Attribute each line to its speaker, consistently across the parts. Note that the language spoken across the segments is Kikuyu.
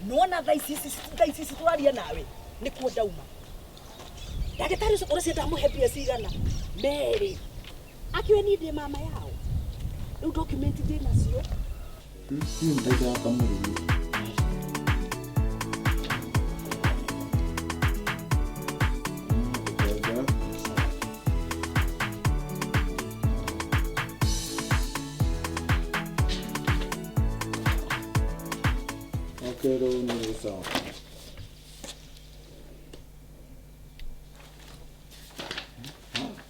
Speaker 1: Nona thaa ici thaa ici tũraria nawe nĩkuo ndauma. Ndagĩtarĩ ũcio ũreciria ndamũhe mbia cigana? Merĩ. Akĩũĩ niĩ ndĩ mama yao. Rĩu document ndĩ nacio.
Speaker 2: Niĩ nĩndaikara kamũrĩme. Okay, rĩu nĩ sawa.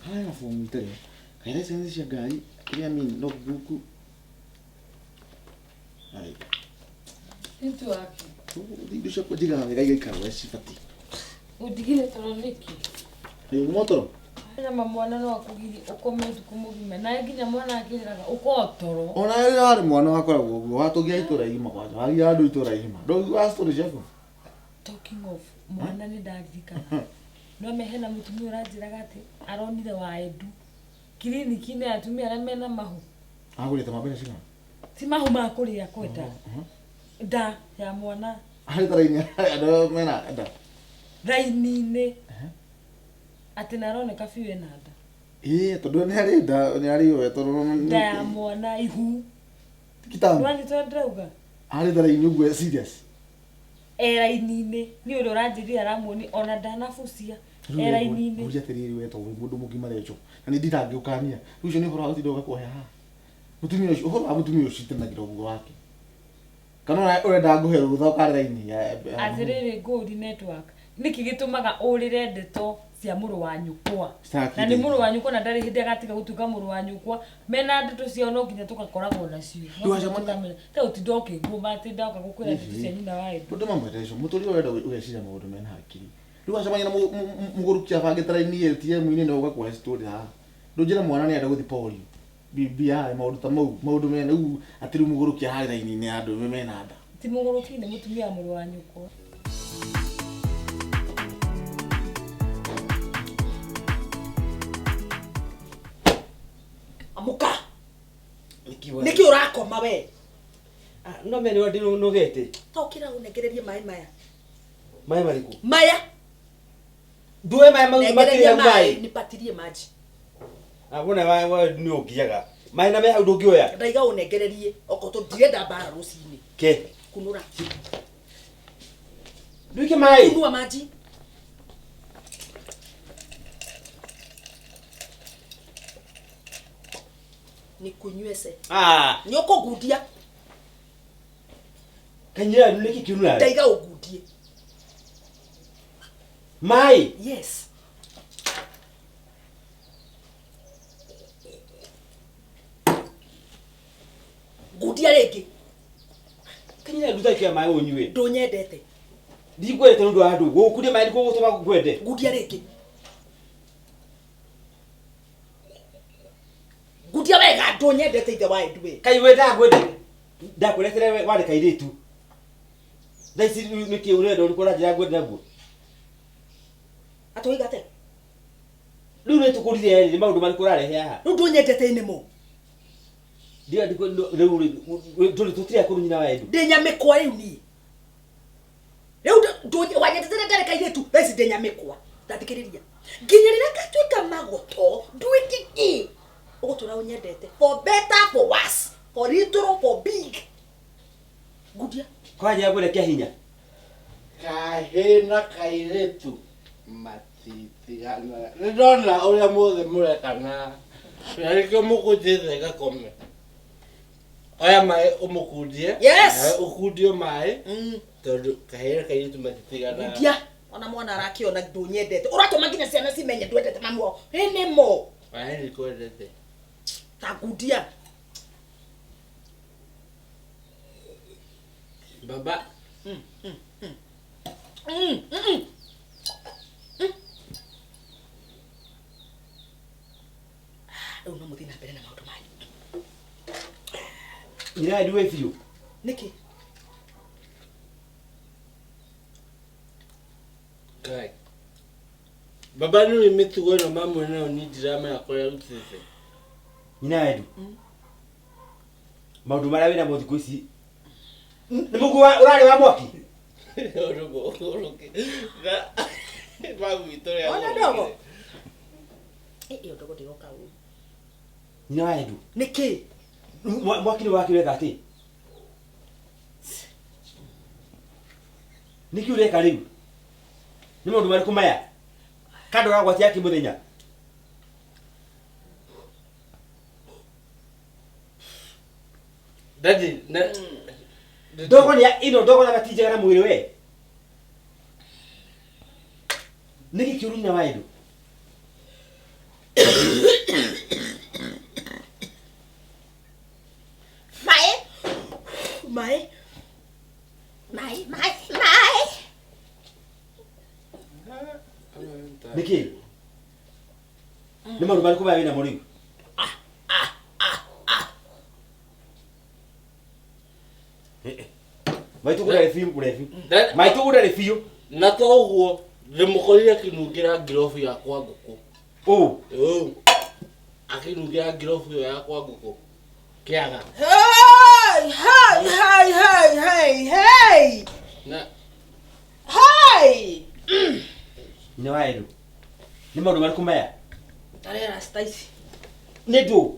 Speaker 2: Haya na fomu itarĩ. Kaĩ license cia ngari kĩrĩa mean logbook. Ai.
Speaker 3: Mtu wake.
Speaker 2: Indo ciakwa njigaga wega igaikara ũrĩa cibatiĩ.
Speaker 3: Ũndigire toro nĩkĩ?
Speaker 2: Ĩ motoro.
Speaker 3: Nyama mwana no akũgirie ũkome ũtukũ mũgima nawe nginya mwana akĩrĩraga ũkorwo toro.
Speaker 2: Ona rĩrĩa warĩ mwana wakoragwo ũguo watũgia itũra igima kwanja wagia andũ itũra igima. Ndũiguaga story ciaku?
Speaker 3: Talking of mwana nĩ ndaririkana. No me hena mũtumia ũranjĩraga atĩ aronire wa Edu kiriniki-inĩ ya atumia arĩa mena mahu.
Speaker 2: Agũrĩte ma mbeca cigana?
Speaker 3: Ti mahu ma kũrĩa kwenda. Nda ya mwana.
Speaker 2: Harĩ ta raini andũ mena nda.
Speaker 3: Raini-inĩ. Atĩ na aroneka biũ ena nda.
Speaker 2: Ĩĩ tondũ nĩ arĩ nda nĩ arĩ we tondũ
Speaker 3: Nda ya mwana ihu.
Speaker 2: Kitambo.
Speaker 3: Nĩwanyita ũrĩa ndĩrauga?
Speaker 2: Arĩ ta raini ũguo serious.
Speaker 3: E raini-inĩ. Niĩ ũrĩa ũranjĩrire aramuonia ona ndanabucia. E raini-inĩ.
Speaker 2: Ngũria atĩrĩrĩ we tondũ wĩ mũndũ mũgima Rachel na nĩ nditangĩgũkania. Rĩu ũcio nĩ ũhoro wa gũtinda ũgakũhe haha. Mũtumia ũcio ũhoro wa mũtumia ũcio tenagĩra ũguo wake. Kana ũrenda ngũhe rũtha ũkare raini ya
Speaker 3: Atĩrĩrĩ ngũri network. Nĩkĩ gĩtũmaga ũrĩre ndeto cia mũrũ wa nyũkwa?
Speaker 2: Sitaki
Speaker 3: Na nĩ mũrũ wa nyũkwa na ndarĩ hĩndĩ agatiga gũtuĩka mũrũ wa nyũkwa. Mena ndeto ciao no nginya tũgakoragwo nacio. No nginya
Speaker 2: Ndũgacemanie-
Speaker 3: tũkamenya. Ta ũtinda ũkĩngũma atĩ ndoka gũkwĩra ndeto cia nyina wa Edu.
Speaker 2: Ũndũ mamwe Rachel, mũtũrĩre ũrenda ũgeciria maũndũ mena hakiri. Rĩu wacemania na mũgũrũki abangĩte raini ATM-inĩ na ũgakũhe story haha. Ndũnjĩre mwana nĩ arenda gũthiĩ polio. BBI maũndũ ta mau, maũndũ mena rĩu atĩ rĩu mũgũrũki ararĩ raini-inĩ ya andũ mena nda.
Speaker 3: Ti mũgũrũki nĩ mũtumia wa mũrũ wa nyũkwa.
Speaker 1: Amũka. Nĩkĩ ũrakoma we?
Speaker 4: No mene wa ndinogete.
Speaker 1: Ta ũkĩra ũnengererie maĩ maya.
Speaker 4: Maĩ marĩkũ?
Speaker 1: Maya.
Speaker 4: Nduwe maĩ mau
Speaker 1: Nengereria
Speaker 4: makĩrĩa
Speaker 1: maĩ
Speaker 4: maĩ.
Speaker 1: nipatirie maji.
Speaker 4: Ah, wona wa wa nĩ ũngiaga. Maĩ na me hau ndũngĩoya.
Speaker 1: Ndaiga ũnengererie okorwo tondũ ndirenda mbara rũcinĩ.
Speaker 4: Ke.
Speaker 1: Kunũra.
Speaker 4: Nduike maĩ.
Speaker 1: Kunua maji. Nikunywese.
Speaker 4: Ah,
Speaker 1: Nĩ ũkũngundia.
Speaker 4: kanyira nĩkĩ kĩunu
Speaker 1: Ndaiga ũngundie.
Speaker 4: Maĩ.
Speaker 1: Yes. Ngundia rĩngĩ.
Speaker 4: Kanyira ndutaikia maĩ ũnyue.
Speaker 1: Ndũnyendete.
Speaker 4: Ndikwendete nĩ ũndũ wa andũ. Gũkũria maĩ nĩkuo gũtũma ngwende.
Speaker 1: Ngundia rĩngĩ. Ngundia wega ndũnyendete ithe wa Edu we.
Speaker 4: Kai we ndakwende. Ndakũretere warĩ kairĩtu. Thaa ici nĩkĩ ũrenda ũrĩkũ ũranjĩra ngwende naguo?
Speaker 1: Atĩ woiga atĩa?
Speaker 4: Rĩu nĩ tũkũrire nĩ maũndũ marĩkũ ũrarehe haha?
Speaker 1: Rĩu ndũnyendete nĩmo.
Speaker 4: Ndio rĩu rĩ tũtirĩ akũrũ nyina wa Edu.
Speaker 1: Ndĩ nyamĩkwa rĩu niĩ. Rĩu wanyendete rĩrĩa ndarĩ kairĩtu, thaa ici ndĩ nyamĩkwa. Tathikĩrĩria. Nginya rĩrĩa ngatuĩka magoto, nduĩke kĩ? Ũgũtũra ũnyendete. For better, for worse, for little, for big. Ngundia.
Speaker 4: Kwanjĩra ngwende kĩa hinya.
Speaker 5: Kahĩĩ na kairĩtu matitiganaga. Nĩ ndona ũrĩa mothe mũrekana na nĩkĩo mũkũnjĩte ngakome. Oya maĩ ũmũkundie.
Speaker 1: Yes.
Speaker 5: Nawe ũkundio maĩ tondũ kahĩĩ na kairĩtu matitiganaga.
Speaker 1: Ngundia. Ona mwana arakĩona ndũnyendete. Ũratũma nginya ciana cimenye ndwendete mamu wao. Ĩ nĩmo.
Speaker 5: Maĩ ndikwendete.
Speaker 1: Ta ngundia.
Speaker 5: Baba.
Speaker 1: Rĩu no mũthiĩ na mbere na maũndũ manyu.
Speaker 4: Nyina wa Edu wĩ biũ.
Speaker 1: Nĩkĩ?
Speaker 5: Ngai. Baba nĩ mĩtugo ĩno mamwe nayo niĩ ndiramenya kũrĩa arutĩte.
Speaker 4: Nyina wa Edu. Maũndũ marĩa wĩnamo thikũ ici nĩ mũguo ũrarĩ wa mwaki.
Speaker 1: Ona ndogo. Ĩyo ndogo ndĩroka ũru.
Speaker 4: Nyina wa Edu.
Speaker 1: Nĩkĩ?
Speaker 4: Mwaki nĩ waki weka atĩ? Nĩkĩ ũreka rĩu? Nĩ maũndũ marĩkũ maya? Kando ũragwatia kĩ mũthenya?
Speaker 5: Daddy, na
Speaker 4: Ndogo nĩ ĩno ndogo na ti njega na mwĩrĩ we. Nĩkĩ kĩũru nyina wa Edu?
Speaker 1: Maĩ. Maĩ. Maĩ, maĩ, maĩ.
Speaker 4: Nĩkĩ? Nĩ maũndũ marĩkũ maya wĩnamo rĩu? Maitũ gũrarĩ biũ mũrebi. Maitũ gũrarĩ biũ.
Speaker 5: Na to ũguo ndĩmũkorire akĩnungĩra ngirobu yakwa ngũkũ.
Speaker 4: Ũ.
Speaker 5: Ũ. Akĩnungĩra ngirobu ĩyo yakwa ngũkũ. Kĩaga.
Speaker 1: Hey, hey, hey, hey, hey, hey.
Speaker 5: Na
Speaker 1: Hey.
Speaker 4: Nyina wa Edu. Nĩ maũndũ marĩkũ maya?
Speaker 1: Tarera rasta ici.
Speaker 4: Nĩ ndũ.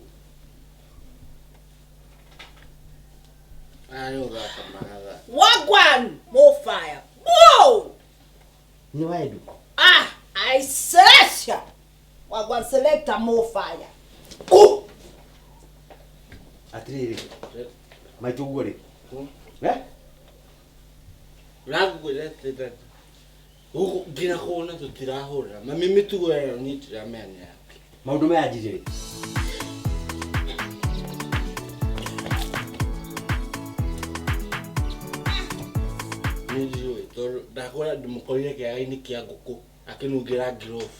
Speaker 5: aya nĩ gũthaka maratha.
Speaker 1: Wagwan, more fire. Whoa!
Speaker 4: Nyina wa Edu.
Speaker 1: Ah, I selection. Wagwan selector more fire. Oh!
Speaker 4: Atĩrĩrĩ. Maitũ ũguo rĩ. Eh?
Speaker 5: Ũrangwĩra atĩ daddy. Gũkũ nginya kũhũna tũtirahũra. Mami mĩtugo ĩyo niĩ ndiramenya nĩ yake.
Speaker 4: Maũndũ maya anjirie rĩ.
Speaker 5: Niĩ ndiũĩ tondũ ndakwĩra ndĩmũkorire kĩaga-inĩ kĩa ngũkũ akĩnungĩra ngirobu.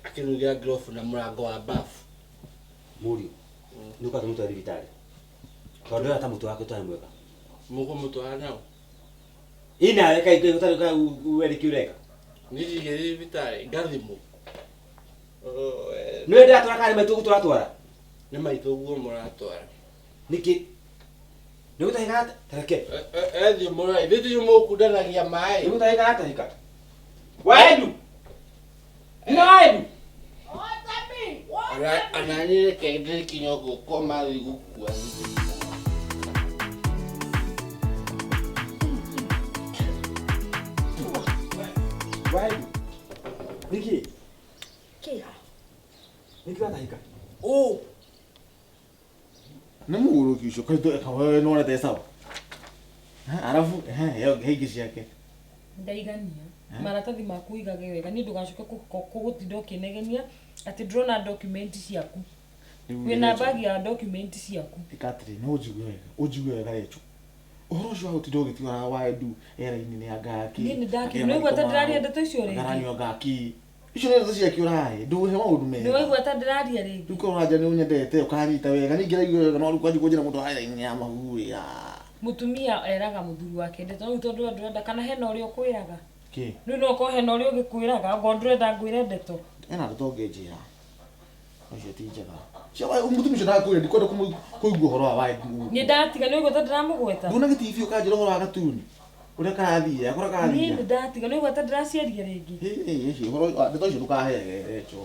Speaker 5: Akĩnungĩra ngirobu na mũrango wa bafu.
Speaker 4: Mũriũ. Nĩ ũkwenda mũtware thibitarĩ. Tondũ ndĩrona ta mũtwe wake ũtarĩ mwega.
Speaker 5: Mũkũmũtwara nao?
Speaker 4: Ĩ nawe kaĩ ũtarĩ we nĩkĩ ũreka?
Speaker 5: Niĩ ndigĩthiĩ thibitarĩ ngathimwo.
Speaker 4: Nĩwe ndĩratwara kana nĩ maitũ tũratwara?
Speaker 5: Nĩ maitũ ũguo mũratwara.
Speaker 4: Nĩkĩ? Nĩ gũtahĩka tareke.
Speaker 5: Ethiĩ mũra, ithuĩ tũcio mũkundanagia maĩ.
Speaker 4: Nĩ gũtahĩka aratahĩka. Wa Edu. Nyina wa Edu.
Speaker 5: Ona niĩ reke ndĩkinya ũguo koma thiĩ gũkua.
Speaker 4: Wa Edu. Nĩkĩ?
Speaker 1: Kĩha.
Speaker 4: Nĩkĩ ũratahĩka?
Speaker 1: Oh.
Speaker 2: Nĩ mũgũrũki ũcio kaĩ nĩwonete sawa? Arabu he ingĩ ciake.
Speaker 3: Ndaigania. Maratathi maku ũigage wega nĩ ndũgacoke kũgũtinda ũkĩnegenia atĩ ndĩrona document ciaku. Wĩna bagi ya document ciaku.
Speaker 2: Ĩka atĩrĩ, no ũnjigue wega, ũnjigue wega Rachel. Ũhoro ũcio wa gũtinda ũgĩtwara wa Edu era-inĩ nĩ anga kĩ.
Speaker 3: Niĩ nĩ ndakĩ- nĩwaigua ta ndĩraria ndeto icio rĩngĩ?
Speaker 2: Ngaranyua ngaki. Icio nĩ ndeto ciake ũrahe, ndũhe maũndũ mega.
Speaker 3: Nĩwaigua ta ndĩraria rĩngĩ?
Speaker 2: Rĩu korwo ũranja nĩ ũnyendete ũkanyita wega, ningĩ raigua wega no rĩu kwanjia kũnjĩra mũndũ wa era-inĩ ya mahu ĩ.
Speaker 3: Mũtumia eraga mũthuri wake ndeto rĩu tondũ we ndũrenda kana hena ũrĩa ũkwĩraga.
Speaker 2: Kĩ?
Speaker 3: Rĩu no ũkorwo hena ũrĩa ũgĩkwĩraga okorwo ndũrenda ngwĩre ndeto.
Speaker 2: Ena ndeto ũngĩnjĩra. Icio ti njega. Cia mũtumia ũcio ndakwĩra ndikwenda kũigua ũhoro wa Edu.
Speaker 3: Niĩ ndatiga nĩwaigua ta ndĩramũgweta.
Speaker 2: Nduna gĩtibi ũkanjĩra ũhoro wa gatuni. Ũrĩa karathiĩ, akora
Speaker 3: Niĩ
Speaker 2: karathiĩ.
Speaker 3: nĩ ndatiga nĩwaigua ta ndĩraciaria rĩngĩ.
Speaker 2: Ĩ, ũhoro wa ndeto icio ndũkaheage Rachel.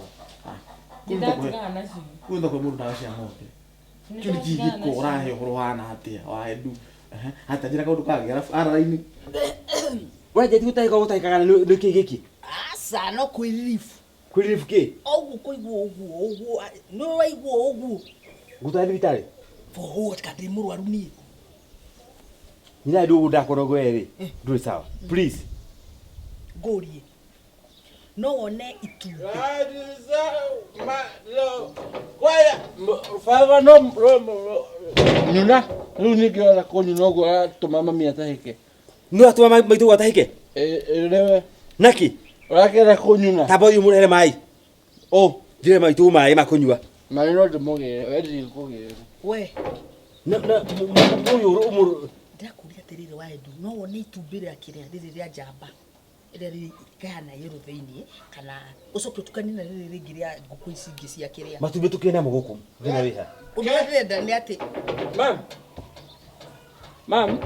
Speaker 3: Nĩ ndatigana nacio.
Speaker 2: Kũu nĩ mũndũ ndawa cia ng'ombe.
Speaker 3: Nĩ
Speaker 2: Kĩu nĩ
Speaker 3: ndatigana
Speaker 2: gĩko ũrahe
Speaker 3: nacio.
Speaker 2: ũhoro wana atĩa wa Edu. Hata njĩra kaũndũ kangĩ arabu ara-inĩ.
Speaker 4: Ũranjia ti gũtahĩka ũgũtahĩkaga nĩ kĩ gĩkĩ?
Speaker 1: Aca no kwĩriribu.
Speaker 4: Kwĩriribu kĩ?
Speaker 1: Ũguo kũigua ũguo ũguo nĩ waigua ũguo.
Speaker 4: Ngũtware thibitarĩ?
Speaker 1: For what? Ka ndĩ mũrwaru niĩ.
Speaker 4: Nyina Edu ũguo ndakorwo we rĩ, ndũrĩ sawa. Please.
Speaker 1: Ngũrie. No wone itumbĩ.
Speaker 5: Baba no nyuna rĩu ningĩ ona kũnyuna ũguo aratũma mami atahĩke.
Speaker 4: Nĩ ũratũma maitũ ũguo atahĩke?
Speaker 5: Nĩwe.
Speaker 4: Nĩkĩ?
Speaker 5: Ũrakĩenda kũnyuna?
Speaker 4: Tamba ũthiĩ ũmũrehere maĩ.
Speaker 5: Ũ.
Speaker 4: Ndĩre maitũ maĩ ma kũnyua.
Speaker 5: Maĩ no ndĩmũgĩre, we ndigũkũgĩra.
Speaker 1: We.
Speaker 4: Na ũyũ ũmũ
Speaker 1: Ndĩrakũria atĩrĩrĩ wa Edu, no wone itumbĩ rĩa kĩrĩa rĩrĩ rĩa njamba. Rĩrĩa rĩkahana yellow thĩiniĩ kana ũcoke ũtukanie na rĩrĩ rĩngĩ rĩa ngũkũ ici ingĩ cia kĩrĩa.
Speaker 4: Matumbĩ tũkĩrĩ namo gũkũ. Thĩna wĩ ha?
Speaker 1: Ũndũ ũrĩa ndĩrenda nĩ atĩ
Speaker 5: Mam. Mam.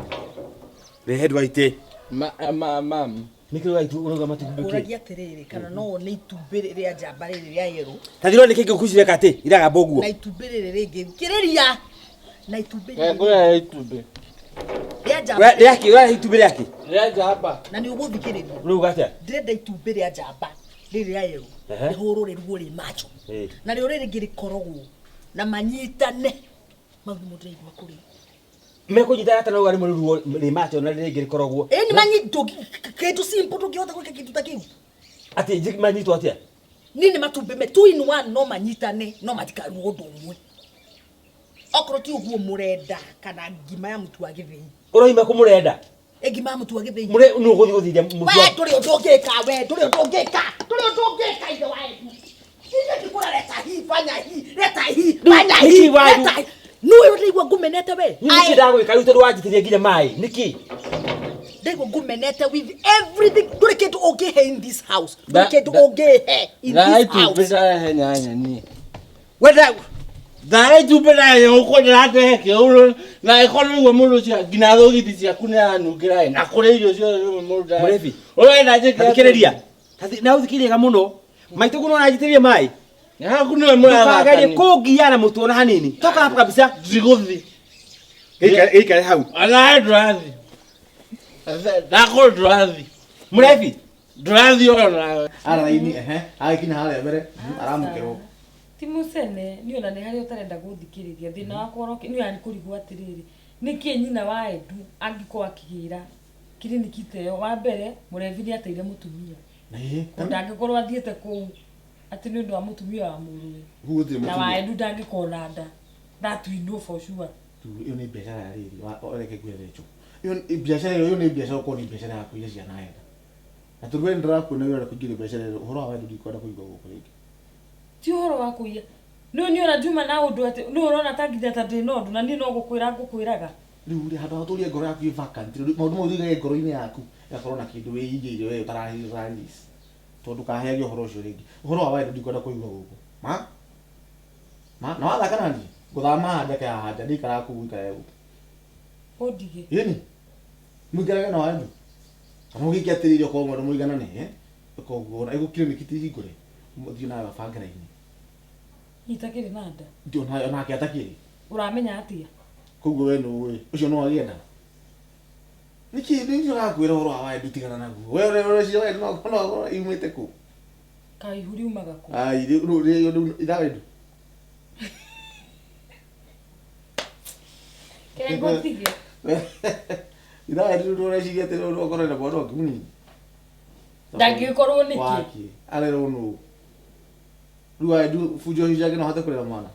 Speaker 4: Rehe ndwaite.
Speaker 5: Ma ma mam.
Speaker 4: Nĩkĩ ũraitu ũrauga matumbĩ kĩ?
Speaker 1: Ũragia atĩrĩrĩ kana no wone itumbĩ rĩa njamba rĩrĩ rĩa yerũ
Speaker 4: Ta thirwo nĩkĩ ngũkũ ici ireka atĩ iragamba ũguo.
Speaker 1: na itumbĩ rĩrĩ rĩngĩ thikĩrĩria na itumbĩ rĩrĩ
Speaker 5: Ngũya itumbĩ.
Speaker 1: rĩa njamba
Speaker 4: Rĩakĩ ũrahe itumbĩ rĩakĩ?
Speaker 5: Rĩa njamba.
Speaker 1: Na nĩ ũgũthikĩrĩria.
Speaker 4: Ũrauga atĩa?
Speaker 1: Ndĩrenda itumbĩ rĩa njamba rĩrĩ rĩa yerũ
Speaker 4: Ehe.
Speaker 1: rĩhũrwo rĩrugwo rĩ macho
Speaker 4: Ĩĩ.
Speaker 1: na rĩo rĩrĩ rĩngĩ rĩkorogwo na manyitane mau nĩmo ndĩraigua kũrĩ.
Speaker 4: Mekũnyitana atĩa na ũguo rĩmwe rĩrugwo rĩ macho na rĩrĩ rĩngĩ rĩkorogwo?
Speaker 1: Ĩĩ nĩ manyitwo kĩndũ simple ndũngĩhota gwĩka kĩndũ ta kĩu.
Speaker 4: Atĩ manyitwo atĩa?
Speaker 1: Niĩ nĩ matumbĩ me two in one no manyitane no matikarugwo ũndũ ũmwe. Okorwo ti ũguo mũrenda kana ngima ya mũtu wa gĩthĩi.
Speaker 4: Ũroima kũ mũrenda?
Speaker 1: Ĩ ngima ya mũtu wa gĩthĩi.
Speaker 4: Mũre nũ ũgũthiĩ gũthithia mũtu
Speaker 1: We
Speaker 4: wa
Speaker 1: ndũrĩ ũndũ ũngĩka, we ndũrĩ ũndũ ũngĩka, ndũrĩ ũndũ ũngĩka ithe wa Edu. Ithe ngĩkwĩra leta hii, fanya hii, leta hii, fanya
Speaker 4: Nĩkĩ
Speaker 1: hii,
Speaker 4: wa Edu?
Speaker 1: leta hii. Nĩũĩ ũrĩa ndaigua ngũmenete we?
Speaker 4: Niĩ nĩkĩ ndagwĩka rĩu tondũ wanjitĩria nginya maĩ? Nĩkĩ?
Speaker 1: Ndaigua ngũmenete with everything. Ndũrĩ kĩndũ ũngĩhe in this house. Ndũrĩ
Speaker 5: Da-
Speaker 1: kĩndũ
Speaker 5: da-
Speaker 1: ũngĩhe in
Speaker 5: Ndara
Speaker 1: this
Speaker 5: itumbĩ
Speaker 1: house.
Speaker 5: ndarehe nyanya niĩ.
Speaker 4: Wenda
Speaker 5: Ndara itumbĩ ndarehe ngũkũ ndĩratehe kĩũrũ na ĩkorwo nĩguo mũndũ ũcio nginya thogithi ciaku nĩaranungĩra ĩ na kũrĩa irio ciothe rĩmwe mũndũ ndara-
Speaker 4: Mũrebi.
Speaker 5: Ũrenda njĩke atĩa?
Speaker 4: Thikĩrĩria. Na ũthikĩrĩria mũno. Maitũ guo nĩũranjitĩrĩria maĩ.
Speaker 5: Haku nĩwe
Speaker 4: Ndũkagerie
Speaker 5: mũrathakania.
Speaker 4: kũngiya na mũtwe ona hanini. Toka hapo kabisa.
Speaker 5: Ndigũthiĩ.
Speaker 4: Gĩikare hau.
Speaker 5: Anawe ndũrathiĩ. Ndakorwo ndũrathiĩ.
Speaker 4: Mũrebi.
Speaker 5: Ndũrathiĩ ona nawe.
Speaker 2: Ara raini ehe agĩkinya harĩa mbere aramũkĩrwo.
Speaker 3: Ti mũcene niĩ ona nĩ harĩa ũtarenda gũthikĩrĩria thĩna wakwa ũroke niĩ ona nĩkũrigwo atĩrĩrĩ nĩkĩ nyina wa Edu angĩkorwo akĩgĩra kiriniki ta ĩyo wa mbere mũrebi nĩ ateire mũtumia
Speaker 2: Ĩĩ,
Speaker 3: na ndangĩkorwo athiĩte kũu atĩ nĩ ũndũ wa mũtumia wa mũrũwe
Speaker 2: kũu gũtirĩ
Speaker 3: na wa
Speaker 2: mũtumia.
Speaker 3: Edu ndangĩkorwo na nda that we know for sure.
Speaker 2: Rĩu ĩyo nĩ biacara ya rĩrĩ reke ngwĩre Rachel. Ĩyo nĩ biacara ĩyo nĩ biacara ũkorwo nĩ biacara ya kũiya ciana wega. Na tondũ we nĩndĩrakuona wĩ ũrenda kũingĩria biacara ĩyo ũhoro wa wendo ndikwenda kũigua gũkũ rĩngĩ.
Speaker 3: Ti ũhoro wa kũiya nĩ niĩ ona nduma na ũndũ atĩ nĩ ũrona ta nginya ta ndĩ na ũndũ na niĩ no gũkwĩra ngũkwĩraga.
Speaker 2: Rĩu rĩ handũ ha ũtũrie ngoro yaku ĩ vacant rĩu maũndũ mau ũigage ngoro-inĩ yaku ĩgakorwo na kĩndũ wĩigĩire we ũtara release tondũ ndũkaheage ũhoro ũcio rĩngĩ. Ũhoro wa wendo ndikwenda kũigua gũkũ. Ma ma na wathaka na niĩ ngũthama haha njake haha nja ndikaraga kũu ũikare gũkũ.
Speaker 3: Ũndige.
Speaker 2: Ĩni mũikarage na wendo kana ũgĩke atĩrĩrĩ okorwo mwenda mũiganane eh ĩka ũguo ona ĩgũkiriniki ti hingũre mũthiĩ nawe mabange raini.
Speaker 3: Itakĩrĩ na nda.
Speaker 2: Ndi onake atakĩrĩ.
Speaker 3: Ũramenya atĩa?
Speaker 2: Koguo we nĩũĩ ũcio no agĩe nda. Nĩkĩ nĩ ũrakwĩra ũhoro wa wendo tigana naguo. We ũreciria wendo no yumĩte kũ?
Speaker 3: Kaĩ ihu riumaga kũ?
Speaker 2: Ai rĩu rĩu itha wendo.
Speaker 3: Kĩrĩa ngũtige.
Speaker 2: Itha wendo rĩu ũreciria atĩ rĩu ũkorwo na mwana ũngĩ mũnini.
Speaker 3: Ndangĩkorwo nĩkĩ?
Speaker 2: Waki arerwo nũ? Rĩu Waendu bunjo icio ciake no ahote kũrera mwana.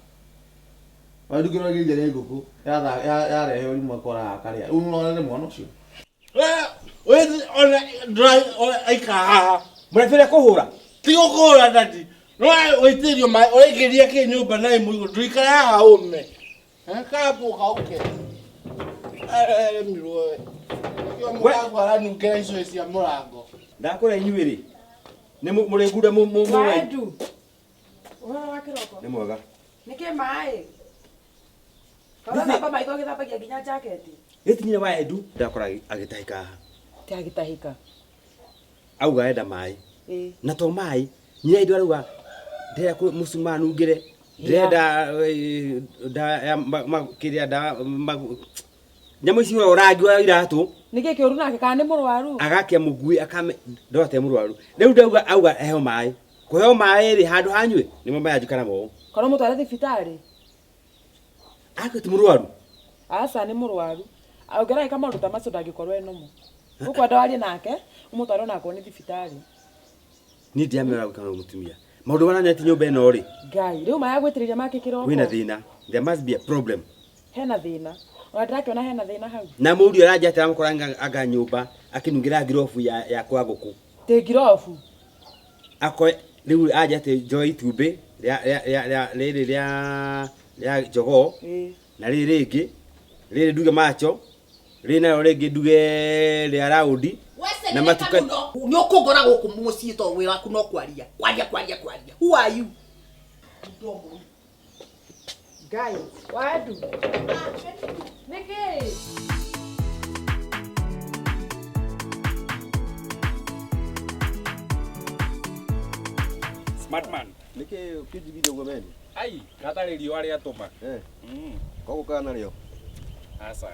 Speaker 2: Waendu kĩrĩa kĩrĩa nĩ ngũkũ yarehe ũrimũ akora akarĩa. Rĩu no arere mwana ũcio.
Speaker 5: Ona ona aikara haha.
Speaker 4: Mũrebi ũrĩa kũhũra.
Speaker 5: Ti gũkũhũra dadi. No wĩitĩrĩrio maĩ ũraingĩria kĩ nyũmba na ĩmũigũ ndũikare haha ũme. Kambũka ũke. Aremirwo we. Nĩkĩo mũrango aranungĩra icũhĩ cia mũrango.
Speaker 4: Ndakũra inyuĩ rĩ. Nĩ mũrĩ ngunda
Speaker 6: Waendu. Ũhoro wa kĩroko.
Speaker 4: Nĩ mwega.
Speaker 6: Nĩkĩ maĩ? Kaũrathamba maitho ũgĩthambagia nginya jaketi.
Speaker 4: Gĩti nyina wa Edu ndakora agĩtahĩka haha.
Speaker 6: Ti agĩtahĩka.
Speaker 4: Auga enda maĩ.
Speaker 6: Ĩĩ.
Speaker 4: Na to maĩ nyina Edu arauga ndĩrenda mũcumaa nungĩre ndĩrenda ndawa ya kĩrĩa ndawa nyamũ ici ũrĩa rangi wa iratũ.
Speaker 6: Nĩkĩ kĩũru nake kana nĩ mũrwaru?
Speaker 4: Agakia mũguĩ akame ndora te mũrwaru. Rĩu ndauga auga heo maĩ. Kũheo maĩ rĩ handũ hanyue nĩmo mayanjikara mo.
Speaker 6: Kana ũmũtware thibitarĩ?
Speaker 4: Ake ti mũrwaru.
Speaker 6: Aca nĩ mũrwaru. Ũngĩragĩka maũndũ ta macio ndangĩkorwo enomo. Ũkwenda warie nake ũmũtware onakorwo nĩ thibitarĩ.
Speaker 4: Niĩ ndiamera gwĩka na mũtumia. Maũndũ marĩa nyonete nyũmba ĩno rĩ.
Speaker 6: Ngai, rĩu maya gwĩtĩrĩria make kĩroko.
Speaker 4: Kwĩna thĩna. There must be a problem.
Speaker 6: Hena thĩna. Ona ndĩrakĩona hena thĩna hau.
Speaker 4: Na mũriũ aranja atĩ aramũkora anga nyũmba akĩnungĩra ngirobu ya kwa ngũkũ.
Speaker 6: Tĩ ngirobu.
Speaker 4: Akoe rĩu anja atĩ njoe itumbĩ rĩa rĩrĩ rĩa jogoo na rĩrĩ rĩngĩ rĩrĩ nduge macho rĩrĩ narĩo rĩngĩ nduge rĩa raundi na matuka.
Speaker 1: Nĩ ũkũngora gũkũ mũciĩ to wĩra waku no kwaria kwaria kwaria kwaria. Who are you?
Speaker 6: Ngai, Waendu. Nĩkĩ?
Speaker 7: Smart man.
Speaker 8: Nĩkĩ kĩnjigire ũguo meni?
Speaker 7: Ai, gatarĩ riũa rĩatũma.
Speaker 8: Eh. Koguo kana narĩo?
Speaker 7: Aca.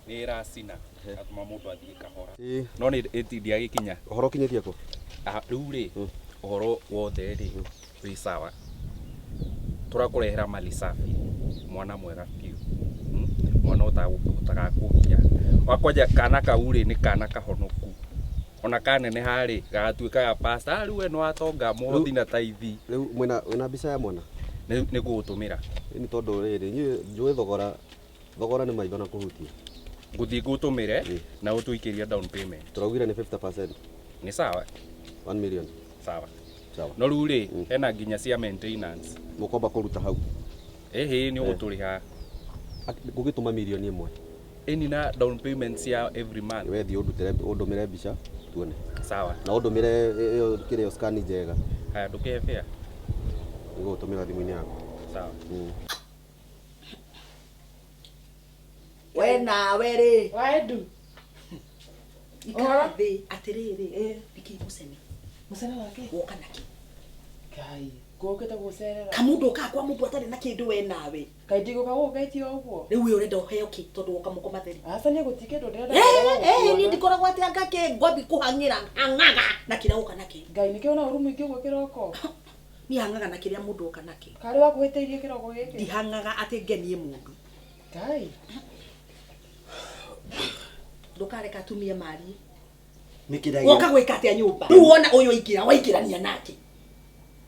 Speaker 7: Nĩ ĩracina. Gatũma mũndũ athiĩ kahora.
Speaker 8: Ĩĩ.
Speaker 7: No nĩ ĩtindia gĩkinya.
Speaker 8: Ũhoro ũkinyĩtie kũ?
Speaker 7: Ah, rĩu rĩ, ũhoro wothe rĩ, wĩ sawa. Tũrakũrehera mali safi. Mwana mwega biũ. Mwana ũtagakũgia. Wakwanja kana kau rĩ nĩ kana kahonoku. Ona kaneneha rĩ, gagatuĩka ga pastor. Ah, rĩu we nĩ watonga mũhothi na taithi.
Speaker 8: Rĩu mwĩna wĩna mbica ya mwana?
Speaker 7: Nĩ ngũgũtũmĩra.
Speaker 8: Nĩ tondũ rĩrĩ, niĩ njũĩ thogora, thogora nĩ maitho na kũhutia.
Speaker 7: Ngũthiĩ ngũtũmĩre na ũtũikĩrie down payment.
Speaker 8: Tũraugire nĩ 50%.
Speaker 7: Nĩ sawa.
Speaker 8: 1 million.
Speaker 7: Sawa.
Speaker 8: Sawa.
Speaker 7: No rĩu rĩ, hena nginya cia maintenance.
Speaker 8: Mũkwamba kũruta hau.
Speaker 7: Ĩhĩ nĩ ũgũtũrĩha.
Speaker 8: Ngũgĩtũma mirioni ĩmwe.
Speaker 7: Ĩni na down payment cia every month.
Speaker 8: We thiĩ ũndutĩre ũndũmĩre mbica tuone.
Speaker 7: Sawa.
Speaker 8: Na ũndũmĩre ĩyo kĩrĩa scan njega.
Speaker 7: Haya ndũkĩhe fare.
Speaker 8: Nĩngũgũtũmĩra thimũ-inĩ yaku.
Speaker 7: Sawa.
Speaker 1: We nawe rĩ.
Speaker 6: Waendu.
Speaker 1: Ikara thĩ atĩrĩrĩ. Nĩkĩ mũcene?
Speaker 6: Mũcene wake?
Speaker 1: Woka nakĩ?
Speaker 6: Ngai, ngũkĩte gũcerera.
Speaker 1: Kamũndũ ũkaga kwa mũndũ atarĩ na kĩndũ we nawe.
Speaker 6: Kaĩ ndigũka gũgũgeithia o ũguo?
Speaker 1: Rĩu we ũrenda ũheo kĩ tondũ woka moko matheri?
Speaker 6: Aca niĩ gũtirĩ kĩndũ ndĩrenda.
Speaker 1: Eh, niĩ ndikoragwo atĩ anga kĩ ngwambi kũhang'ĩra hang'aga na kĩrĩa woka nakĩ.
Speaker 6: Ngai nĩkĩo na ũru mũingĩ ũguo kĩroko.
Speaker 1: Niĩ hang'aga na kĩrĩa mũndũ oka nakĩ.
Speaker 6: Karĩ wakũhĩtĩirie kĩroko gĩkĩ?
Speaker 1: Ndihang'aga atĩ ngenie mũndũ.
Speaker 6: Ngai.
Speaker 1: Ndũkareka atumia marie.
Speaker 4: Nĩkĩ ndagire?
Speaker 1: Woka gwĩka atĩa nyũmba? Rĩu wona ũyũ aingĩra waingĩrania nake.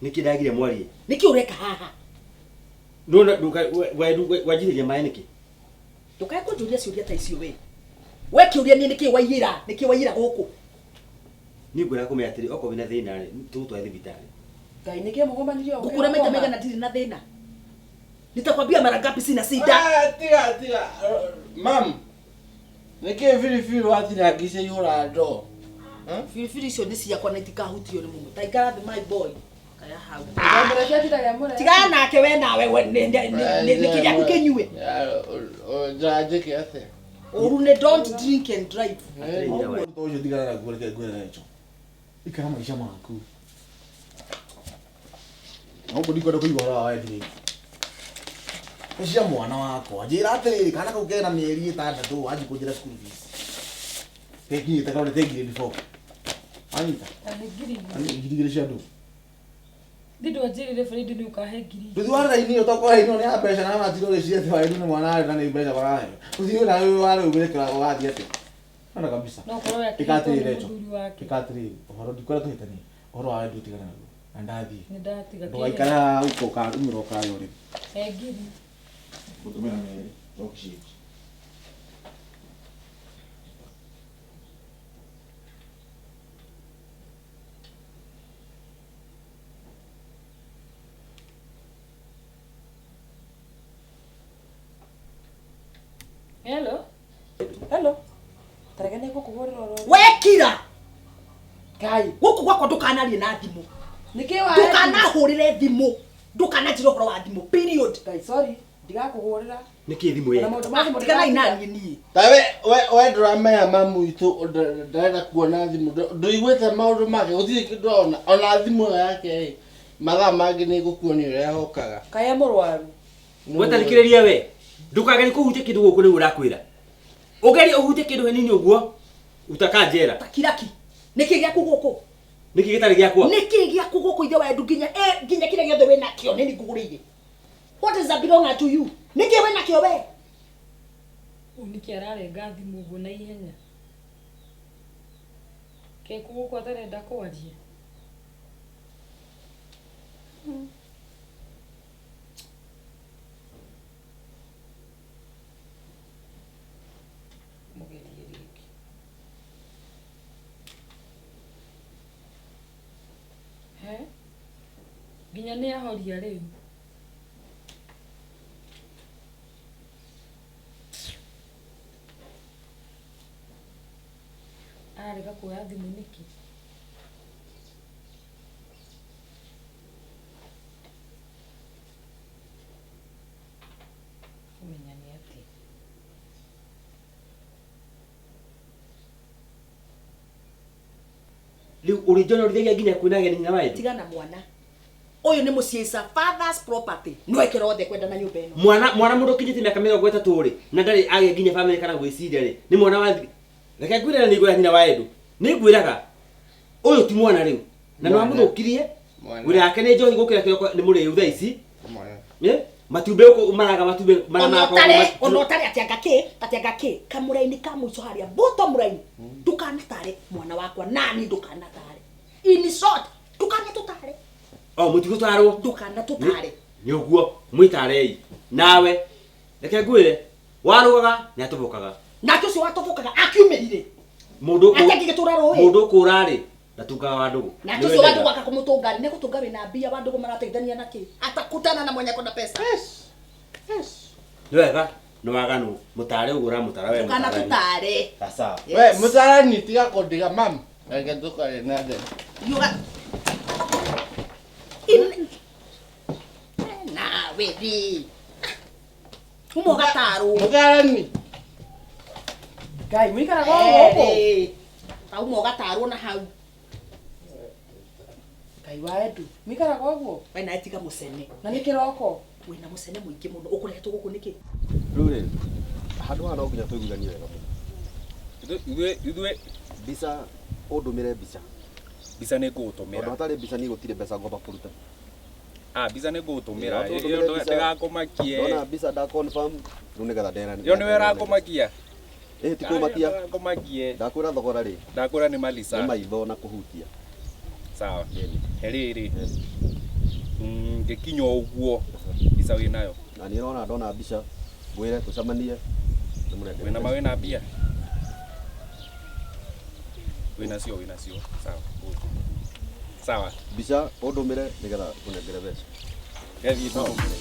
Speaker 4: Nĩkĩ ndagire mwarie?
Speaker 1: Nĩkĩ ũreka haha?
Speaker 4: Ndona wanjithĩria maĩ nĩkĩ?
Speaker 1: Ndũkae kũnjũria ciũria ta icio we. We kĩũria niĩ nĩkĩ waiyĩra? Nĩkĩ waiyĩra gũkũ?
Speaker 4: Niĩ ngwĩra kũmenya atĩrĩ okorwo wĩna thĩna rĩ, tũgũtware thibitarĩ.
Speaker 6: Ngai nĩkĩ mũgũmanirie ũguo?
Speaker 1: Ngũkũra maita maigana ndirĩ na thĩna. Nitakwambia mara ngapi sina shida.
Speaker 5: Ah, tiga tiga. Mam. Nĩkĩ biribiri watinangice ihũra ndoo?
Speaker 1: Biribiri icio nĩ ciakwa na itikahutio nĩ mũndũ. Ta ikara thĩ my boy. Kaya hau. Tigana nake we nawe we nĩ kĩrĩa gĩaku kĩnyue.
Speaker 5: Njĩke atĩa?
Speaker 1: Ũru nĩ don't drink and drive.
Speaker 2: Ũndũ ũcio tigana naguo reke ngwĩre Rachel. Ikara maica maku. Na ũguo ndikwenda kũigua ũhoro wa wendi rĩngĩ. Nĩ cia mwana wakwa. Njĩra atĩrĩrĩ kana kau kena mĩeri ĩtandatũ wanji kũnjĩra school fees. Gekinyĩte karorete grade 4. Wanyita?
Speaker 3: Nĩ ngiri
Speaker 2: Nĩ ngiri igĩrĩ cia ndũ.
Speaker 3: Ndĩ ndwanjĩrire Fred nĩ ũkahe ngiri.
Speaker 2: Ndũthiĩ wa raini ĩyo tokorwo raini ĩyo nĩ ya mbeca na matirwo ũgĩciria atĩ Waĩru nĩ mwana arĩ na nĩ mbeca maraheo. Ũthiĩ na ũyũ warĩ ũgĩre ũgathiĩ atĩa? Ona kabisa.
Speaker 3: No ũkorwo
Speaker 2: Ĩka
Speaker 3: akĩhĩtwo
Speaker 2: atĩrĩrĩ
Speaker 3: nĩ
Speaker 2: Rachel.
Speaker 3: mũthuri wake.
Speaker 2: Ĩka atĩrĩrĩ ũhoro ndikwenda tũhĩtanie. Ũhoro wa wendi ũtigane naguo. Na ndathiĩ.
Speaker 3: Nĩ ndatiga.
Speaker 2: Ndũgaikare haha ũka ũkaumĩra ũkaya ũrĩmi.
Speaker 3: He ngiri.
Speaker 2: Gũtũmĩra merĩ. Tũkĩciĩ.
Speaker 3: Hello.
Speaker 6: Hello. Tareke nĩ ngũkũhũrĩra oro.
Speaker 1: We kira.
Speaker 6: Ngai.
Speaker 1: Gũkũ gwakwa ndũkanarie na thimũ.
Speaker 6: Nĩkĩ wa
Speaker 1: Ndũkanahũrĩre thimũ. Ndũkananjĩre ũhoro wa thimũ. Period.
Speaker 6: Ngai sorry. Ndigakũhũrĩra.
Speaker 4: Nĩkĩ thimũ
Speaker 6: Ona maũndũ ma thimũ
Speaker 1: Tiganai
Speaker 6: ndĩgatiga.
Speaker 1: na niĩ niĩ.
Speaker 5: Ta we we we ndũramenya mamu witũ ndarenda kuona thimũ ndũiguĩte maũndũ make gũtirĩ kĩndũ ona ona thimũ ĩyo yake rĩ mathaa mangĩ nĩ ngũkuonia ũrĩa hokaga.
Speaker 6: Kaĩ e mũrwaru.
Speaker 4: Wetathikĩrĩria we. Ndũkagerie kũhutia kĩndũ gũkũ nĩguo ũrakwĩra. Ũgerie ũhutie kĩndũ hanini ũguo utaka njera.
Speaker 1: Takiraki. Nĩkĩ gĩaku gũkũ?
Speaker 4: Nĩkĩ gĩtarĩ gĩakwa?
Speaker 1: Nĩkĩ gĩaku gũkũ ithe wa Edu nginya nginya kĩrĩa gĩothe wĩ nakĩo nĩ ngũgũrĩire. What is that belong to you? Nĩkĩ wĩ nakĩo we?
Speaker 3: Ũyũ nĩkĩ ararenga thimũ ũguo na ihenya? Ke gũkũ atarenda kwaria? Mũgerie rĩngĩ. He? Nginya nĩ ahoria rĩu. Ararega kuoya thimũ nĩkĩ? Kũmenya nĩ atĩa?
Speaker 4: Rĩu ũrĩnjonorithagia nginya kwĩna ageni nyina wa Edu?
Speaker 1: Tigana mwana. Ũyũ nĩ mũciĩ is a father's property. No ĩkĩra othe kwenda na nyũmba ĩno.
Speaker 4: Mwana mwana mũndũ ũkinyĩtie mĩaka 30 rĩ, na ndarĩ agĩa nginya family kana gwĩciria rĩ, nĩ mwana wa reke ngwĩre na nĩngwĩra nyina wa Edu. Nĩngwĩraga ũyũ ti mwana rĩu. Na nĩ wamũthũkirie.
Speaker 5: Mwana.
Speaker 4: Wĩra yake nĩ njohi gũkĩra kĩroko nĩ mũrĩu thaa ici.
Speaker 5: Mwana.
Speaker 4: Eh? Matumbĩ gũkũ maraga matumbĩ marĩa
Speaker 1: Ona
Speaker 4: makoragwo
Speaker 1: ũtarĩ ona ũtarĩ atianga kĩ atianga kĩ kamũraini ka mũico harĩa bottom line ndukanatare mwana wakwa nani ndukanatare. In short ndukanatũtare.
Speaker 4: O mũtigũtarwo.
Speaker 1: Ndukanatũtare.
Speaker 4: Nĩ ũguo mwĩtarei. Nawe reke ngwĩre warũgaga nĩ atũbũkaga.
Speaker 1: Nake ũcio watũbũkaga akiumĩrire.
Speaker 4: Mũndũ
Speaker 1: Ate angĩgĩtũra rũĩ.
Speaker 4: Mũndũ ũkũra rĩ ndatungaga wa ndũgũ.
Speaker 1: Nake ũcio wa ndũgũ akakũmũtũnga rĩ, nĩegũtũnga wĩna mbia wa ndũgũ marateithania na kĩ? Atakutana na mwenye akona pesa.
Speaker 5: Yes. Yes.
Speaker 4: Nĩ wega nĩ waganu mũtare ũguo ũramũtara we mũtarani.
Speaker 1: Ndukanatũtare.
Speaker 4: Sawa.
Speaker 5: We mũtarani tiga kũndiga mam. Reke tũkarĩe na ndere.
Speaker 1: Yuga. In nawe rĩ. Uma ũgatarwo.
Speaker 5: Mũtarani.
Speaker 6: Ngai mũikaraga o gũkũ.
Speaker 1: Eh, Auma ũgatarwo na hau.
Speaker 6: Ngai wa Edu mũikaraga ũguo.
Speaker 1: We nawe tiga mũcene.
Speaker 6: Na nĩ kĩroko.
Speaker 1: Wĩna mũcene mũingĩ mũno ũkũrehetwo gũkũ nĩkĩ?
Speaker 8: Rĩu rĩ handũ haha no nginya tũiguithanie wega mũno.
Speaker 7: Ithuĩ
Speaker 8: Mbica ũndũmĩre mbica.
Speaker 7: mbica nĩ
Speaker 8: Tondũ
Speaker 7: ngũgũtũmĩra.
Speaker 8: hatarĩ mbica niĩ gũtirĩ mbeca ngomba kũruta.
Speaker 7: Ah, mbica nĩ ngũgũtũmĩra.
Speaker 8: Ĩĩ,
Speaker 7: Ĩyo
Speaker 8: ũndũmĩre mbica.
Speaker 7: ndĩgakũmakie.
Speaker 8: Ndona mbica nda confirm rĩu nĩgetha nderane.
Speaker 7: Ĩyo nĩwe ĩrakũmakia.
Speaker 8: Ĩĩ ti kũmakia.
Speaker 7: Ndĩgakũmakie.
Speaker 8: Ndakwĩra thogora rĩ
Speaker 7: Ndakwĩra nĩ mali
Speaker 8: nĩ
Speaker 7: safi.
Speaker 8: maitho na kũhutia.
Speaker 7: Sawa.
Speaker 8: Ĩni.
Speaker 7: He rĩrĩ. Ngĩkinya ũguo mbica wĩnayo.
Speaker 8: Na niĩ ũrona ndona mbica ngwĩre tũcemanie ndĩmũnengere
Speaker 7: Wĩna ma
Speaker 8: mbeca.
Speaker 7: wĩna mbia? Wĩnacio wĩnacio. Sawa. Sawa.
Speaker 8: Mbica ũndũmĩre nĩgetha ngũnengere mbeca.
Speaker 7: Gethiĩ ndũmĩre.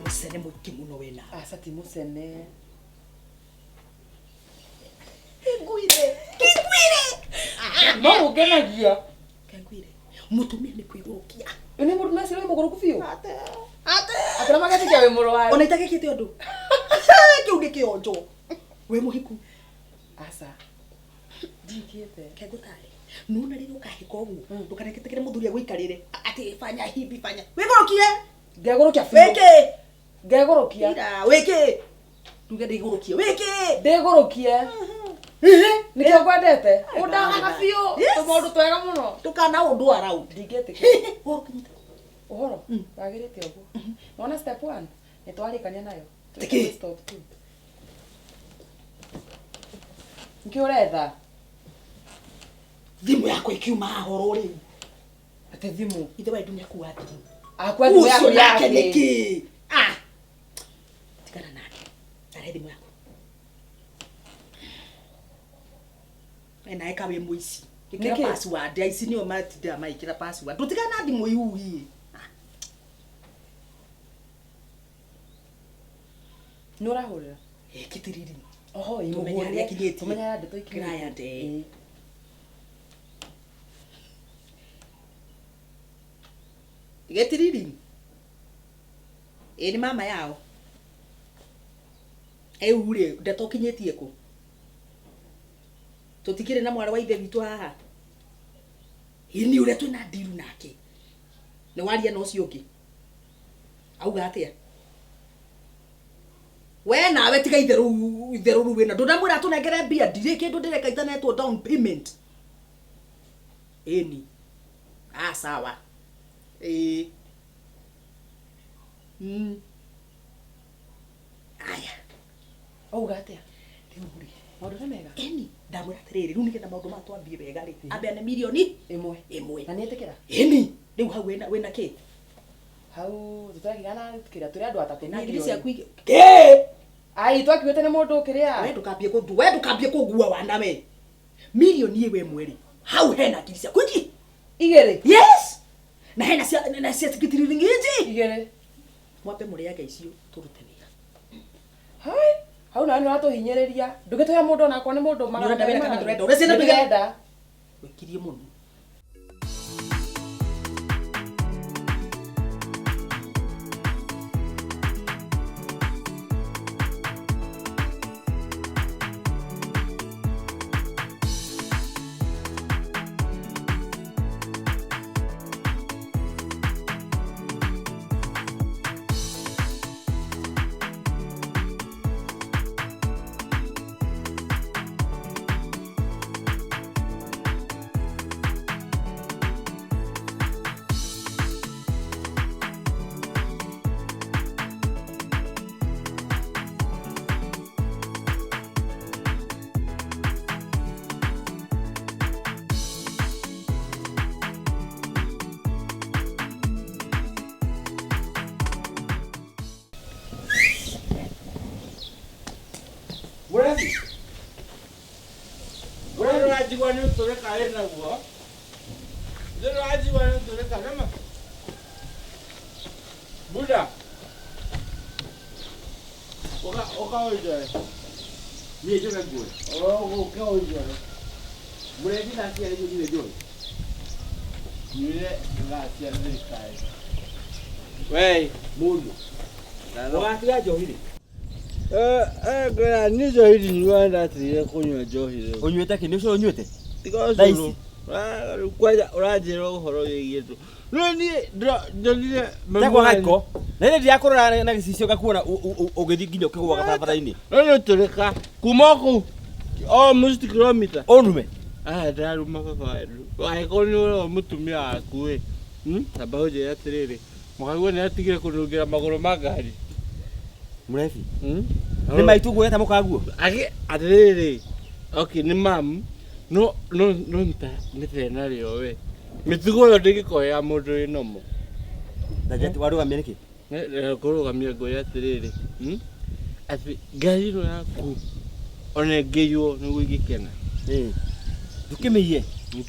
Speaker 1: Mũcene mũingĩ mũno wĩna.
Speaker 6: Aca ti mũcene.
Speaker 1: Ngwire. Ngwire.
Speaker 3: No ũngenagia.
Speaker 1: Ngwire. Mũtumia nĩ kwĩgũrũkia.
Speaker 6: Ĩ nĩ mũndũ mecirĩ mũgũrũku biũ.
Speaker 1: Ate. Ate.
Speaker 6: Atĩ na magetĩkia wĩ mũrwaru.
Speaker 1: Ona itagĩkĩte ũndũ. Kĩu nĩ kĩonjo. Wĩ mũhiku.
Speaker 6: Aca. Ndikĩte.
Speaker 1: Kengũtare. Nona rĩrĩa ũkahika ũguo ndũkanetĩkĩre mũthuri agũikarĩre atĩ fanya hivi fanya. Wĩgũrũkie.
Speaker 6: Ngegũrũkia biũ.
Speaker 1: Wĩkĩ.
Speaker 6: Ngegũrũkia.
Speaker 1: Ira wĩkĩ. Nduge ndĩgũrũkie. Wĩkĩ.
Speaker 6: Ndĩgũrũkie. Nĩkĩo ngwendete. Ũndagaga biũ.
Speaker 1: Yes.
Speaker 6: Tũmaũndũ twega mũno.
Speaker 1: Ndũkana ũndwara ũndũ.
Speaker 6: Ndingĩtĩkĩra.
Speaker 1: Ũhoro ũkinyĩte.
Speaker 6: Ũhoro wagĩrĩte ũguo. Nĩwona step 1 nĩtwarĩkania nayo.
Speaker 1: Tĩkĩ?
Speaker 6: Step 2. Nĩkĩ ũretha?
Speaker 1: Thimũ yakwa ĩkiuma haha oro rĩu.
Speaker 6: Atĩ thimũ.
Speaker 1: Ithe wa Edu nĩakua thimũ.
Speaker 6: Akua thimũ yaku
Speaker 1: Ũcio nake
Speaker 6: yake.
Speaker 1: nĩkĩ? Ah. Tigana nake. Arehe thimũ yaku. We nawe ka wĩ mũici. Ĩkĩra
Speaker 6: Nĩkĩ?
Speaker 1: password. Aici nĩo matindaga magĩkĩra password. Ndũtigana na thimũ iu.
Speaker 6: Nĩ ũrahũrĩra?
Speaker 1: Ĩkĩtiriri.
Speaker 6: Oho, ĩ
Speaker 1: Tũmenye harĩa akinyĩtie.
Speaker 6: Tũmenye harĩa ndeto ikinyĩtie.
Speaker 1: Client, eh. Gĩtiriri. Ĩ nĩ mama yao. Rĩu rĩ ndeto ũkinyĩtie kũ? Tũtikĩrĩ na mwarĩ wa ithe witũ haha. Ĩ nĩ ũrĩa twĩna ndiru nake. Nĩ waria na ũcio ũngĩ. Auga atĩa? We nawe tiga itherũ itherũ rĩu wĩna ndũnamwĩra atũnengere mbia ndirĩ kĩndũ ndĩreka itanetwo down payment. Ĩni. Ah sawa. Ĩĩ. Aya.
Speaker 6: Auga atĩa?
Speaker 1: Rĩu rĩ.
Speaker 6: Maũndũ nĩ mega?
Speaker 1: Ĩni ndamwĩra atĩrĩrĩ rĩu nĩgetha maũndũ maya twambie wega rĩ ambeane mirioni
Speaker 6: Ĩmwe.
Speaker 1: ĩmwe.
Speaker 6: Na nĩetĩkĩra?
Speaker 1: Ĩni rĩu hau wĩna wĩna kĩ?
Speaker 6: Hau tũtagigana kĩrĩa tũrĩ andũ atatũ
Speaker 1: Na ngiri
Speaker 6: mirioni.
Speaker 1: ciaku igĩ. Kĩ?
Speaker 6: Ai twakiuĩte nĩ mũndũ kĩrĩa.
Speaker 1: We ndũkambie kũndu we ndũkambie kũngua wana we. Mirioni ĩwe ĩmwe rĩ hau hena ngiri ciaku ingi.
Speaker 6: Igĩrĩ.
Speaker 1: Yes. Na hena cia na cia tikitiriringi
Speaker 6: Igĩrĩ.
Speaker 1: Mwambe mũrĩage icio tũrute wĩra.
Speaker 6: Hai. Hau nawe nĩ ũratũhinyĩrĩria. Ndũgĩtũhe mũndũ onakorwo nĩ mũndũ
Speaker 1: Nĩ ũrenda wĩra kana ndũrenda? Ũreciria ndũigana?
Speaker 6: Ndĩrenda.
Speaker 1: Wĩkirie mũno.
Speaker 5: Mũrebi. Mũrebi ũranjigua nĩ ũtũrĩka wĩ naguo. Nĩ ũranjigua nĩ ũtũrĩka nĩma. Buda. Ũka ũka ũnjoe.
Speaker 4: Niĩ njoke nguoe.
Speaker 5: Ũka ũnjoe.
Speaker 4: Mũrebi thaa cigana nĩguo nyue njohi?
Speaker 5: Nyuire thaa cia thirikari. Wei.
Speaker 4: Mũriũ. Ũgatiga njohi rĩ?
Speaker 5: Ngwĩra niĩ njohi ndinyuaga ndatigire kũnyua njohi rĩu.
Speaker 4: Ũnyuĩte kĩ? Nĩ ũcũrũ ũnyuĩte?
Speaker 5: Tiga
Speaker 4: Thaa
Speaker 5: ũcũrũ.
Speaker 4: ici?
Speaker 5: Rĩu kwanja ũranjĩra ũhoro wĩgiĩ tũ. Rĩu niĩ ndonire mami
Speaker 4: Tekwa
Speaker 5: wanyu-
Speaker 4: gaiko. Na rĩrĩ ndirakũrora na gĩcicio ngakuona ũgĩthiĩ nginya ũkĩgũaga barabara-inĩ.
Speaker 5: Rĩu nĩ ũtũrĩka kuma o kũu almost kilomita.
Speaker 4: Ũndume.
Speaker 5: Aya ndaruma baba wanyu. Angĩkorwo nĩ ũrĩa mũtumia waku ĩ. Amba ũnjĩre atĩrĩrĩ, mũkaguo nĩ atigire kũnungĩra magũrũ ma ngari.
Speaker 4: Mũrebi. Nĩ maitũ ũguo ũreta mũkaguo?
Speaker 5: Agĩ atĩrĩrĩ, okay nĩ mamu no no no nta nĩ thĩna rĩo we. Mĩtugo ĩyo ndĩngĩkorwo ya mũndũ wĩ nomo.
Speaker 4: Na njati warũgamia nĩkĩ?
Speaker 5: Kũrũgamia ngwĩre atĩrĩrĩ, atĩ ngari ĩno yaku ona ĩngĩiywo nĩguo ingĩkena.
Speaker 4: Ndũkĩmĩiye.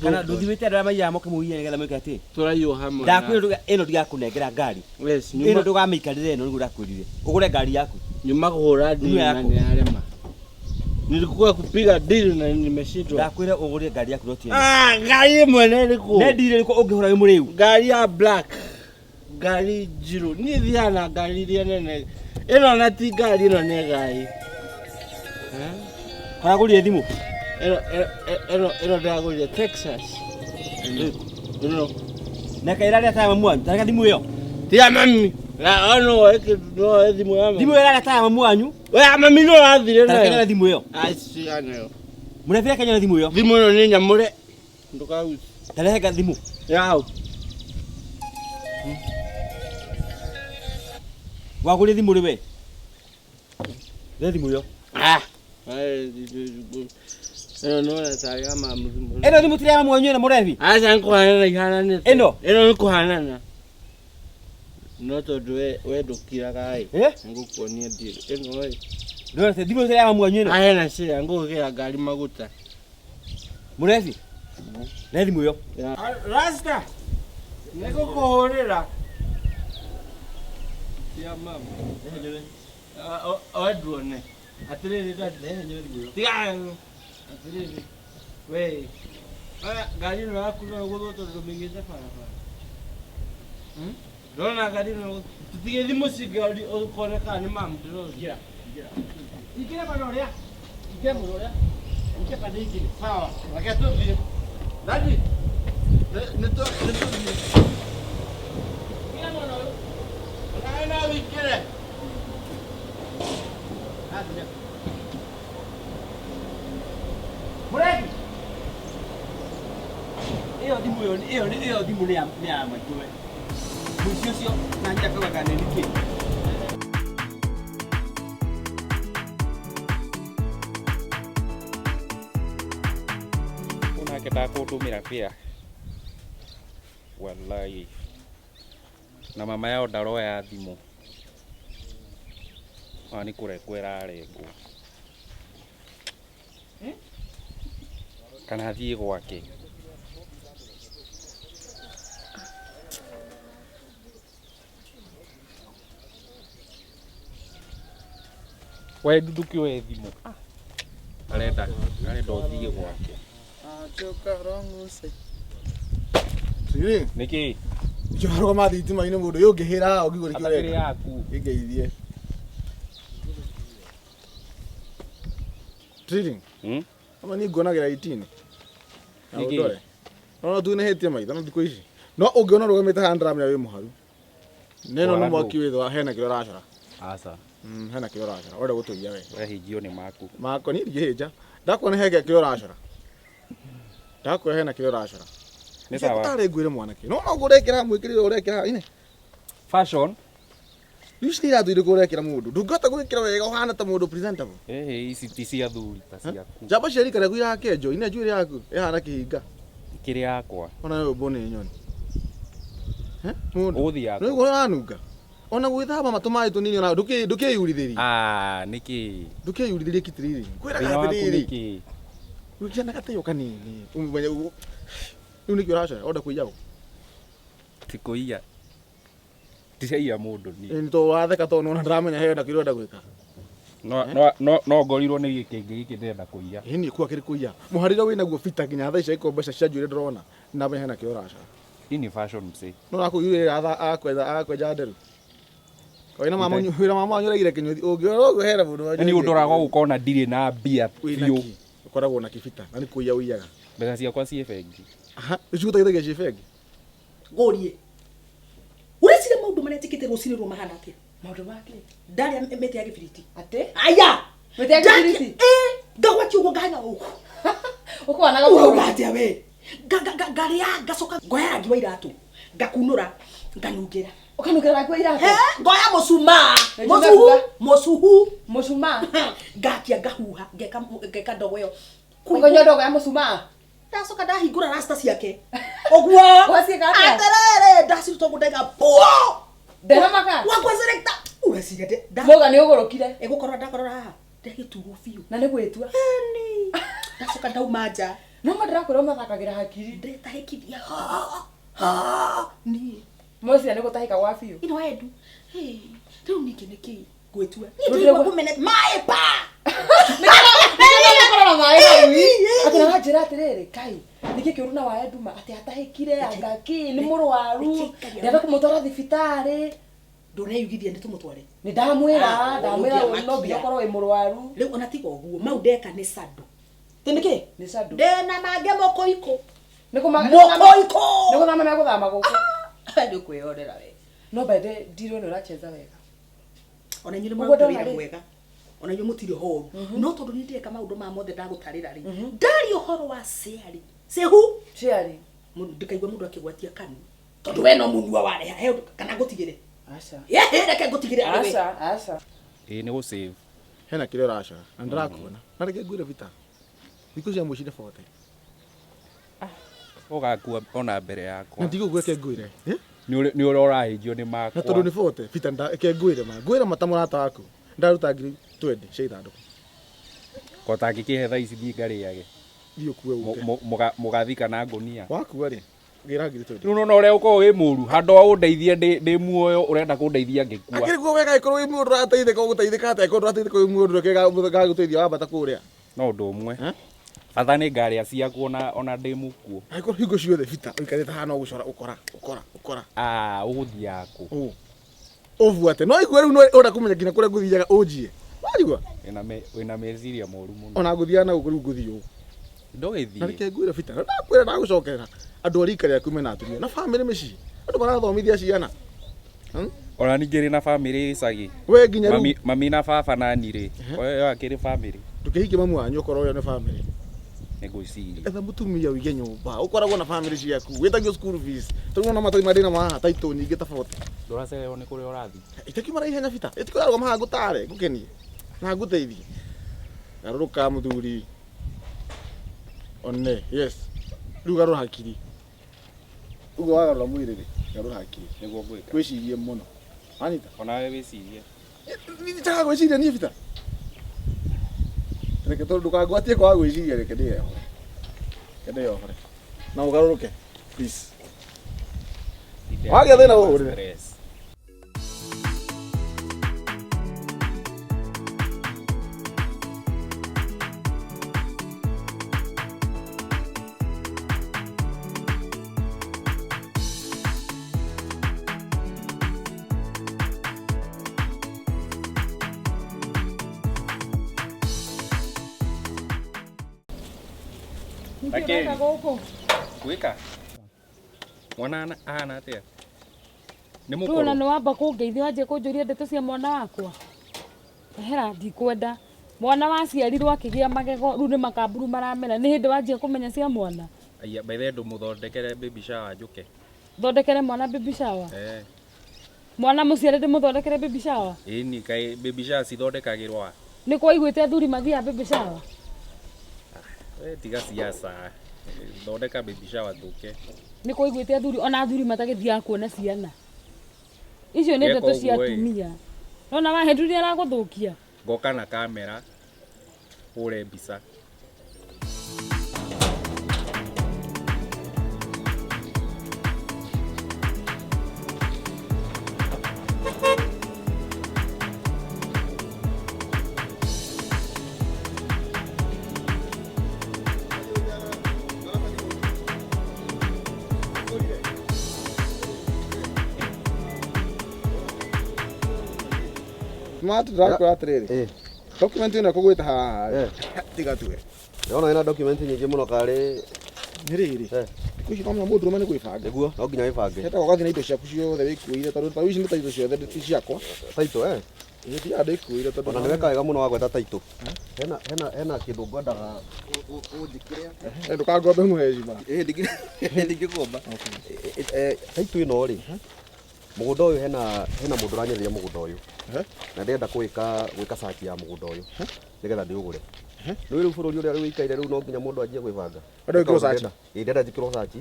Speaker 4: Kana ndũthiĩte andũ arĩa maiyaga moke mũiye nĩgetha mwĩke atĩ.
Speaker 5: Tũraiywo hamwe.
Speaker 4: Ndakwĩra ĩno ndigakũnengera ngari.
Speaker 5: Yes,
Speaker 4: Ĩno
Speaker 5: nyuma
Speaker 4: ndũgamĩikarĩre ĩno nĩguo ndakwĩrire. Ũgũre ngari yaku.
Speaker 5: nyuma kũhũra ndiri
Speaker 4: Thimũ
Speaker 5: na
Speaker 4: yaku.
Speaker 5: nĩyarema. Nilikuwa kupiga dili na nimeshindwa.
Speaker 4: Ndakwĩra ũgũre ngari yaku no ti ĩno.
Speaker 5: Ah, ngari ĩmwe nĩ ĩrĩkũ?
Speaker 4: Nĩ ndiri ĩrĩkũ ũngĩhũra wĩ mũrĩu?
Speaker 5: Ngari ya black. Ngari njirũ. Niĩ thiaga na ngari iria nene. Ĩno na ti ngari ĩno nĩ ngari.
Speaker 4: Karagũrire thimũ.
Speaker 5: Ĩno ĩno ĩno ndĩragũrire Texas. Ĩno.
Speaker 4: Na kaira rĩa taya mamu wanyu. Tareka thimũ ĩyo.
Speaker 5: Tiga mami. Na ono woe kĩndũ no woe thimũ ya mami.
Speaker 4: Thimũ ĩyo ĩrarĩa taya mamu wanyu.
Speaker 5: We mami no ũrathire
Speaker 4: Tareka
Speaker 5: nayo.
Speaker 4: nyone thimũ ĩyo.
Speaker 5: Aciga nayo.
Speaker 4: Mũrebi reke nyone thimũ ĩyo.
Speaker 5: Thimũ ĩno nĩ nyamũre. Ndũkagucie.
Speaker 4: Tarehe thimũ.
Speaker 5: Yau.
Speaker 4: Wagũrire thimũ rĩ we? Re thimũ ĩyo.
Speaker 5: Ah. Ĩno nĩwona tarĩ ya mamu thimũ.
Speaker 4: Ĩno thimũ ti ya mamu wanyu ĩno mũrebi.
Speaker 5: Aca nĩ kũhanana ihananĩte.
Speaker 4: Ĩno?
Speaker 5: Ĩno nĩ kũhanana. No tondũ we ndũkiraga ĩ.
Speaker 4: Eh?
Speaker 5: Ngũkuonia ndiri. Ĩno ĩ.
Speaker 4: Ndũrona thimũ ti ya mamu wanyu ĩno.
Speaker 5: Aya na cira ngũgĩra ngari maguta.
Speaker 4: Mũrebi. Re thimũ ĩyo.
Speaker 5: Rasta. Nĩngũkũhũrĩra. Ya mamu. Oe nduone. Atĩrĩrĩ ndadi. Tiga. Atĩrĩrĩ. We. Oya ngari ĩno yaku no ĩgũthwo tondũ ndũmĩigĩte barabara. Ndona ngari ĩno tũtige thimũ cingĩ ũkone kana nĩ mamu ndĩroria. Ingĩra mwena ũrĩa. Ingĩra mwena ũrĩa. Ingĩra pande ingĩ. Sawa. Reke tũthiĩ. Dadi. Nĩ tũthiĩ. Ingĩra mwena ũyũ. Onawe no ũingĩre.
Speaker 4: Mũrebi. Ĩyo thimũ ĩyo ĩyo ĩyo thimũ nĩ ya nĩ ya maitũ we. Mũici ũcio na nyina akauga kana nĩ kĩ.
Speaker 7: Unake ndakũndũmĩra bĩa. Wallahi. Na mama yao ndaroya thimũ. Ona nĩ kũrengwo ĩrarengwo. Kana thiĩ gwake. We ndũkĩoe thimũ. Arenda arenda ũthiĩ gwake.
Speaker 2: Rĩrĩ,
Speaker 7: Nĩkĩ?
Speaker 2: kĩo warũgama thitima-inĩ mũndũ ũyũ ũngĩhĩra haha ũngĩigua nĩkĩo
Speaker 7: Atakĩrĩ
Speaker 2: ũreka.
Speaker 7: yaku.
Speaker 2: Ĩngeithie. Trilling. Ama niĩ nguonagĩra 18. Na
Speaker 7: Nĩkĩ?
Speaker 2: ũndore. No no tunĩhĩtie maitho no thikũ ici. No ũngĩona ũrũgamĩte haha ndĩramenya wĩ mũharu. Neno
Speaker 7: Wara
Speaker 2: nĩ mwaki
Speaker 7: ndũ.
Speaker 2: wĩ thwa hena kĩrĩa ũracora.
Speaker 7: Aca.
Speaker 2: Hena kĩrĩa ũracora. Ũrenda gũtũiya we.
Speaker 7: Wehingio nĩ maku.
Speaker 2: Makwa niĩ ndingĩhĩnja. Ndakuona he kĩrĩa ũracora. Ndakuona hena kĩrĩa ũracora.
Speaker 7: Nĩ sawa.
Speaker 2: Tarĩ ngwĩre mwanake. No no ũrekĩra mwĩkĩrĩre ũrekĩra ine.
Speaker 7: Fashion.
Speaker 2: Rĩu ici nĩ iratũ irĩkũ ũrekĩra mũndũ. Ndũngĩhota gwĩkĩra wega ũhana ta mũndũ presentable.
Speaker 7: Ĩhĩ ici ti cia thuri ta ciaku.
Speaker 2: Njamba cia rika rĩaku irakenjwo ine njuĩrĩ yaku ĩhana kĩhinga.
Speaker 7: Kĩrĩ yakwa.
Speaker 2: Ona we ũmbwo nĩ nyoni. Mũndũ.
Speaker 7: Ũgũthiĩ yakwa.
Speaker 2: Nĩ ũguo ũranunga. Ona gwĩthamba matũ maĩ tũnini ona ndũkĩyurithĩrie.
Speaker 7: Ah, nĩkĩ?
Speaker 2: Ndũkĩyurithĩrie kitiriri. Kwĩraga
Speaker 7: Thĩna waku
Speaker 2: atĩrĩrĩ.
Speaker 7: nĩkĩ?
Speaker 2: Wĩkĩra na gatĩo kanini. Ũmenye ũguo. Rĩu nĩkĩ ũracoya? Onda kũiya ũ?
Speaker 7: Ti kũiya. Ndiraiya mũndũ niĩ.
Speaker 2: Ĩ, nĩ tondũ watheka tondũ nĩwona ndĩramenya hena kĩrĩa ũrenda gwĩka.
Speaker 7: No no no no ngorirwo nĩ gĩkĩngĩ gĩkĩ ndĩrenda kũiya.
Speaker 2: Ĩ niĩ kuga kĩrĩ kũiya. Mũharĩre wĩnaguo bita nginya thaa ici angĩkorwo mbeca cia njuĩrĩ ndĩrona. Ndamenya hena kĩrĩa ũracoya.
Speaker 7: Hii ni fashion msee.
Speaker 2: No ũrakũiyũrĩrĩra agakwenja nderu. Wĩna mama wĩna mama wanyu ũraigire kĩnyũthi ũngĩrora ũguo hena mũndũ wanyu.
Speaker 7: Yaani ũndoraga ũkona ndirĩ na mbia
Speaker 2: Wĩna
Speaker 7: biũ.
Speaker 2: kĩ? Ũkoragwo na kĩbita na nĩ kũiya ũiyaga.
Speaker 7: Mbeca ciakwa ciĩ bengi.
Speaker 2: Aha, nĩcigũteithagia ciĩ bengi?
Speaker 1: Ngũrie. Ũreciria maũndũ marĩa njĩkĩte rũcinĩ rũrũ mahana atĩa?
Speaker 6: Maũndũ make?
Speaker 1: Ndarĩa mĩtĩ ya gĩbiriti.
Speaker 6: Atĩ?
Speaker 1: Aya!
Speaker 6: Mĩtĩ ya gĩbiriti?
Speaker 1: Ĩ, ngagwatia ũguo ngahanya ũguo.
Speaker 6: Ũkũhanaga
Speaker 1: Ũrauga atĩa we? Ngarĩa ngacoka ngoya rangi wa iratũ. Ngakunũra nganungĩra.
Speaker 6: Ũkanungĩra rangi wa iratũ?
Speaker 1: He, ngoya mũcumaa.
Speaker 6: Na
Speaker 1: Mũcuhu,
Speaker 6: njuga
Speaker 1: mũcuhu.
Speaker 6: Mũcumaa?
Speaker 1: Ngakia ngahuha, ngeka ngeka ndogo ĩyo.
Speaker 6: Ũkanyua ndogo ya mũcumaa?
Speaker 1: Ndacoka ndahingũra rasta ciake. Ũguo.
Speaker 6: Waciĩka atĩa?
Speaker 1: Atĩrĩrĩ, ndaciruta ũguo ndaiga mbuo.
Speaker 6: Nderamaka?
Speaker 1: Wakwa selector. Ũreciria ndĩ.
Speaker 6: Mũga nĩ ũgũrũkire.
Speaker 1: Ĩgũkorora ndakorora haha. Ndagĩturwo biũ.
Speaker 6: Na nĩ gwĩtua.
Speaker 1: Ĩni. Ndacoka ndauma nja.
Speaker 6: No ma ndĩrakwĩra ũmathakagĩra hakiri.
Speaker 1: Ndetahĩkithia. Ha. Ha. Niĩ.
Speaker 6: Meciria nĩ gũtahĩka gwa biũ.
Speaker 1: Ino endu. Hey, rĩu ningĩ nĩkĩ ngwĩtua? Niĩ
Speaker 6: Tondũ
Speaker 1: ndĩraigua
Speaker 6: ndĩraigua-
Speaker 1: ngũmenete maĩ pa.
Speaker 6: Nĩkĩo maĩ hau.
Speaker 1: Ĩni, ĩni.
Speaker 6: Atĩ na wanjĩra atĩrĩrĩ, Kai, nĩkĩ kĩũru na wae nduma atĩ atahĩkire anga kĩ nĩ mũrwaru ndenda kũmũtwara thibitarĩ.
Speaker 1: Ndũneyugithia nĩ tũmũtware.
Speaker 6: Nĩ ndamwĩra,
Speaker 1: Ah,
Speaker 6: ndamwĩra
Speaker 1: ũngĩamakia.
Speaker 6: no nginya ũkorwo wĩ mũrwaru.
Speaker 1: Rĩu ona tiga ũguo mau ndeka nĩ sando. Tĩ nĩkĩ?
Speaker 6: Nĩ sando.
Speaker 1: Ndĩna mangĩ mũkũikũ.
Speaker 6: Nĩ kũma-
Speaker 1: Mũkũikũ.
Speaker 6: Nĩ gũthama megũthama gũkũ.
Speaker 1: Nĩ ũkwĩyonera we.
Speaker 6: No by the ndirwo nĩ ũracheza wega.
Speaker 1: Ona inyuĩ nĩ
Speaker 6: Ũguo
Speaker 1: mũraruta
Speaker 6: ndona
Speaker 1: wĩra
Speaker 6: rĩ.
Speaker 1: mwega. Ona inyuĩ mũtirĩ horu. No tondũ niĩ ndireka maũndũ maya mothe ndagũtarĩra rĩ. Ndaria ũhoro wa sharing. Sehu.
Speaker 6: Sharing.
Speaker 1: Ndikaigua mũndũ akĩgwatia kanua. Tondũ we no mũnua wareha. He ũndũ kana ngũtigĩre.
Speaker 6: Aca.
Speaker 1: Yehe reke ngũtigĩre arĩ we.
Speaker 6: Aca, aca.
Speaker 7: Ĩ nĩ gũsave.
Speaker 2: Hena kĩrĩa ũracoya na ndĩrakuona. Na reke ngwĩre bita. Thikũ cia mũici nĩ bote.
Speaker 7: Ũgakua ona mbere yakwa.
Speaker 2: Na ndigũkua reke ngwĩre. Eh?
Speaker 7: Nĩ ũrĩa ũrahĩnjio nĩ
Speaker 2: Na tondũ
Speaker 7: makwa.
Speaker 2: nĩ bote bita reke ngwĩre ma. Ngwĩre ma ta mũrata waku. Ndaruta ngiri 20 cia ithandũkũ.
Speaker 7: Ko tangĩkĩhe thaa ici thiĩ ngarĩage.
Speaker 2: Thiĩ ũkue ũke.
Speaker 7: Mũgathika na ngũnia.
Speaker 2: Wakua rĩ, gĩra ngiri 20.
Speaker 7: Rĩu nona ũrĩa ũkoragwo wĩ mũru handũ wa ũndeithie ndĩ muoyo ũrenda kũndeithia ngĩkua.
Speaker 2: Akĩrĩ kuo wega angĩkorwo wĩ muoyo ndũrateithĩka ũgũteithĩka atĩa angĩkorwo ndũrateithĩka wĩ muoyo ndũgagũteithia wambata kũrĩa.
Speaker 7: No ũndũ ũmwe. Bata nĩ ngarĩa ciakwa ona ndĩ mũkuũ.
Speaker 2: Angĩkorwo hingo ciothe bita ũikarĩte haha no gũcora ũkora ũkora ũkora.
Speaker 7: Ah, ũgũthiaga kũ?
Speaker 2: Ũbuate. No igua rĩu no ũrenda kũmenya nginya kũrĩa ngũthiaga ũnjie. Wajigua?
Speaker 7: Wĩna meciria moru mũno.
Speaker 2: Ona ngũthiaga na gũkũ rĩu ngũthiĩ ũũ.
Speaker 7: Ndũgĩthiĩ.
Speaker 2: Na reke ngwĩre bita. Na ndakwĩra ndagũcokerera. Andũ a rika rĩaku mena atumia na bamĩrĩ mĩciĩ. Andũ marathomithia ciana.
Speaker 7: Ona ningĩ rĩ na bamĩrĩ gĩcagi.
Speaker 2: We nginya rĩu-
Speaker 7: Mami na baba na niĩ rĩ. Oyo akĩrĩ bamĩrĩ.
Speaker 2: Ndũkĩhikie mamu wanyu okorwo ũyũ nĩ bamĩrĩ.
Speaker 7: Nĩ ngwĩciria.
Speaker 2: Etha mũtumia ũige nyũmba ũkoragwo na bamĩrĩ ciaku wĩtagio school fees tondũ nona matai marĩ na mahaha taitũ nyingĩ ta bote.
Speaker 7: Ndũracererwo nĩ kũrĩa ũrathiĩ.
Speaker 2: Itakiuma na ihenya bita ĩtikũrarũgama haha ngũtare ngũkenie na ngũteithie. Garũrũka mũthuri. One yes. Rĩu garũra hakiri. Ũguo wagarũra mwĩrĩ rĩ, garũra hakiri.
Speaker 7: Nĩguo ngwĩka.
Speaker 2: Wĩcirie mũno. Wanyita?
Speaker 7: Onawe wĩcirie.
Speaker 2: Njagaga gwĩciria niĩ bita. Reke tondũ ndũkangwatie kwaga gwĩciria reke ndĩyohore. Reke ndĩyohore. Na ũgarũrũke please. Wagĩa thĩna ũhũrĩre.
Speaker 7: Stress.
Speaker 3: Nĩkĩ ũreka gũkũ?
Speaker 7: Gwĩka. Mwana ahana atĩa? Nĩ
Speaker 3: Rĩu ona
Speaker 7: mũkũrũ.
Speaker 3: nĩ wamba kũngeithia wanjia kũnjũria ndeto cia mwana wakwa. Ehera ndikwenda. Mwana waciarirwo akĩgĩa magego rĩu nĩ makamburu maramera. Nĩ hĩndĩ wanjia kũmenya cia mwana.
Speaker 7: Aya, by the way ndũmũthondekere baby shower njũke.
Speaker 3: Thondekere mwana baby shower.
Speaker 7: Eh.
Speaker 3: Mwana mũciare ndĩmũthondekere baby shower.
Speaker 7: Ĩni kaĩ baby shower cithondekagĩrwo a?
Speaker 3: Nĩ kwaiguĩte athuri mathiaga baby shower.
Speaker 7: We tiga siasa. Thondeka baby shower tũke.
Speaker 3: Nĩ kwaiguĩte athuri ona athuri matagĩthiaga kuona ciana. Icio nĩ
Speaker 7: Ngeka
Speaker 3: ndeto cia
Speaker 7: ũguo ĩ.
Speaker 3: atumia. Nona wahendu nĩ aragũthũkia.
Speaker 7: Ngoka na kamera hũre mbica.
Speaker 2: Matu ndakora atiriri. Document ĩno ĩkũgwĩta haha. Tiga tuge.
Speaker 8: Ndĩrona ĩna document nyingĩ mũno karĩ
Speaker 2: Nĩ rĩrĩ. Thikũ ici no mũndũ ũrũme nĩ gwĩbanga.
Speaker 8: Nĩguo, no nginya wĩbange.
Speaker 2: Hetagwo ũgathiĩ na indo ciaku ciothe wĩkuĩire tondũ ta ici nĩ ta indo ciothe ti ciakwa.
Speaker 8: Taito eh?
Speaker 2: Ĩĩ thiaga ndĩkuĩire tondũ
Speaker 8: Ona nĩ weka wega mũno wagweta taito. Hena kĩndũ ngwendaga ũnjĩkĩre.
Speaker 2: Ndũkangombe mũhecima.
Speaker 8: Ĩĩ ndingĩkomba. Taito ĩno rĩ, mũgũnda ũyũ hena mũndũ ũranyenderia mũgũnda ũyũ. Na ndĩrenda gwĩka search ya mũgũnda ũyũ nĩgetha ndĩũgũre. Rĩu rĩu bũrũri ũrĩa rĩu ũikaire rĩu no nginya mũndũ anjie gwĩbanga.
Speaker 2: Ũrenda gwĩkĩrwo search?
Speaker 8: Ĩĩ ndĩrenda njĩkĩrwo search.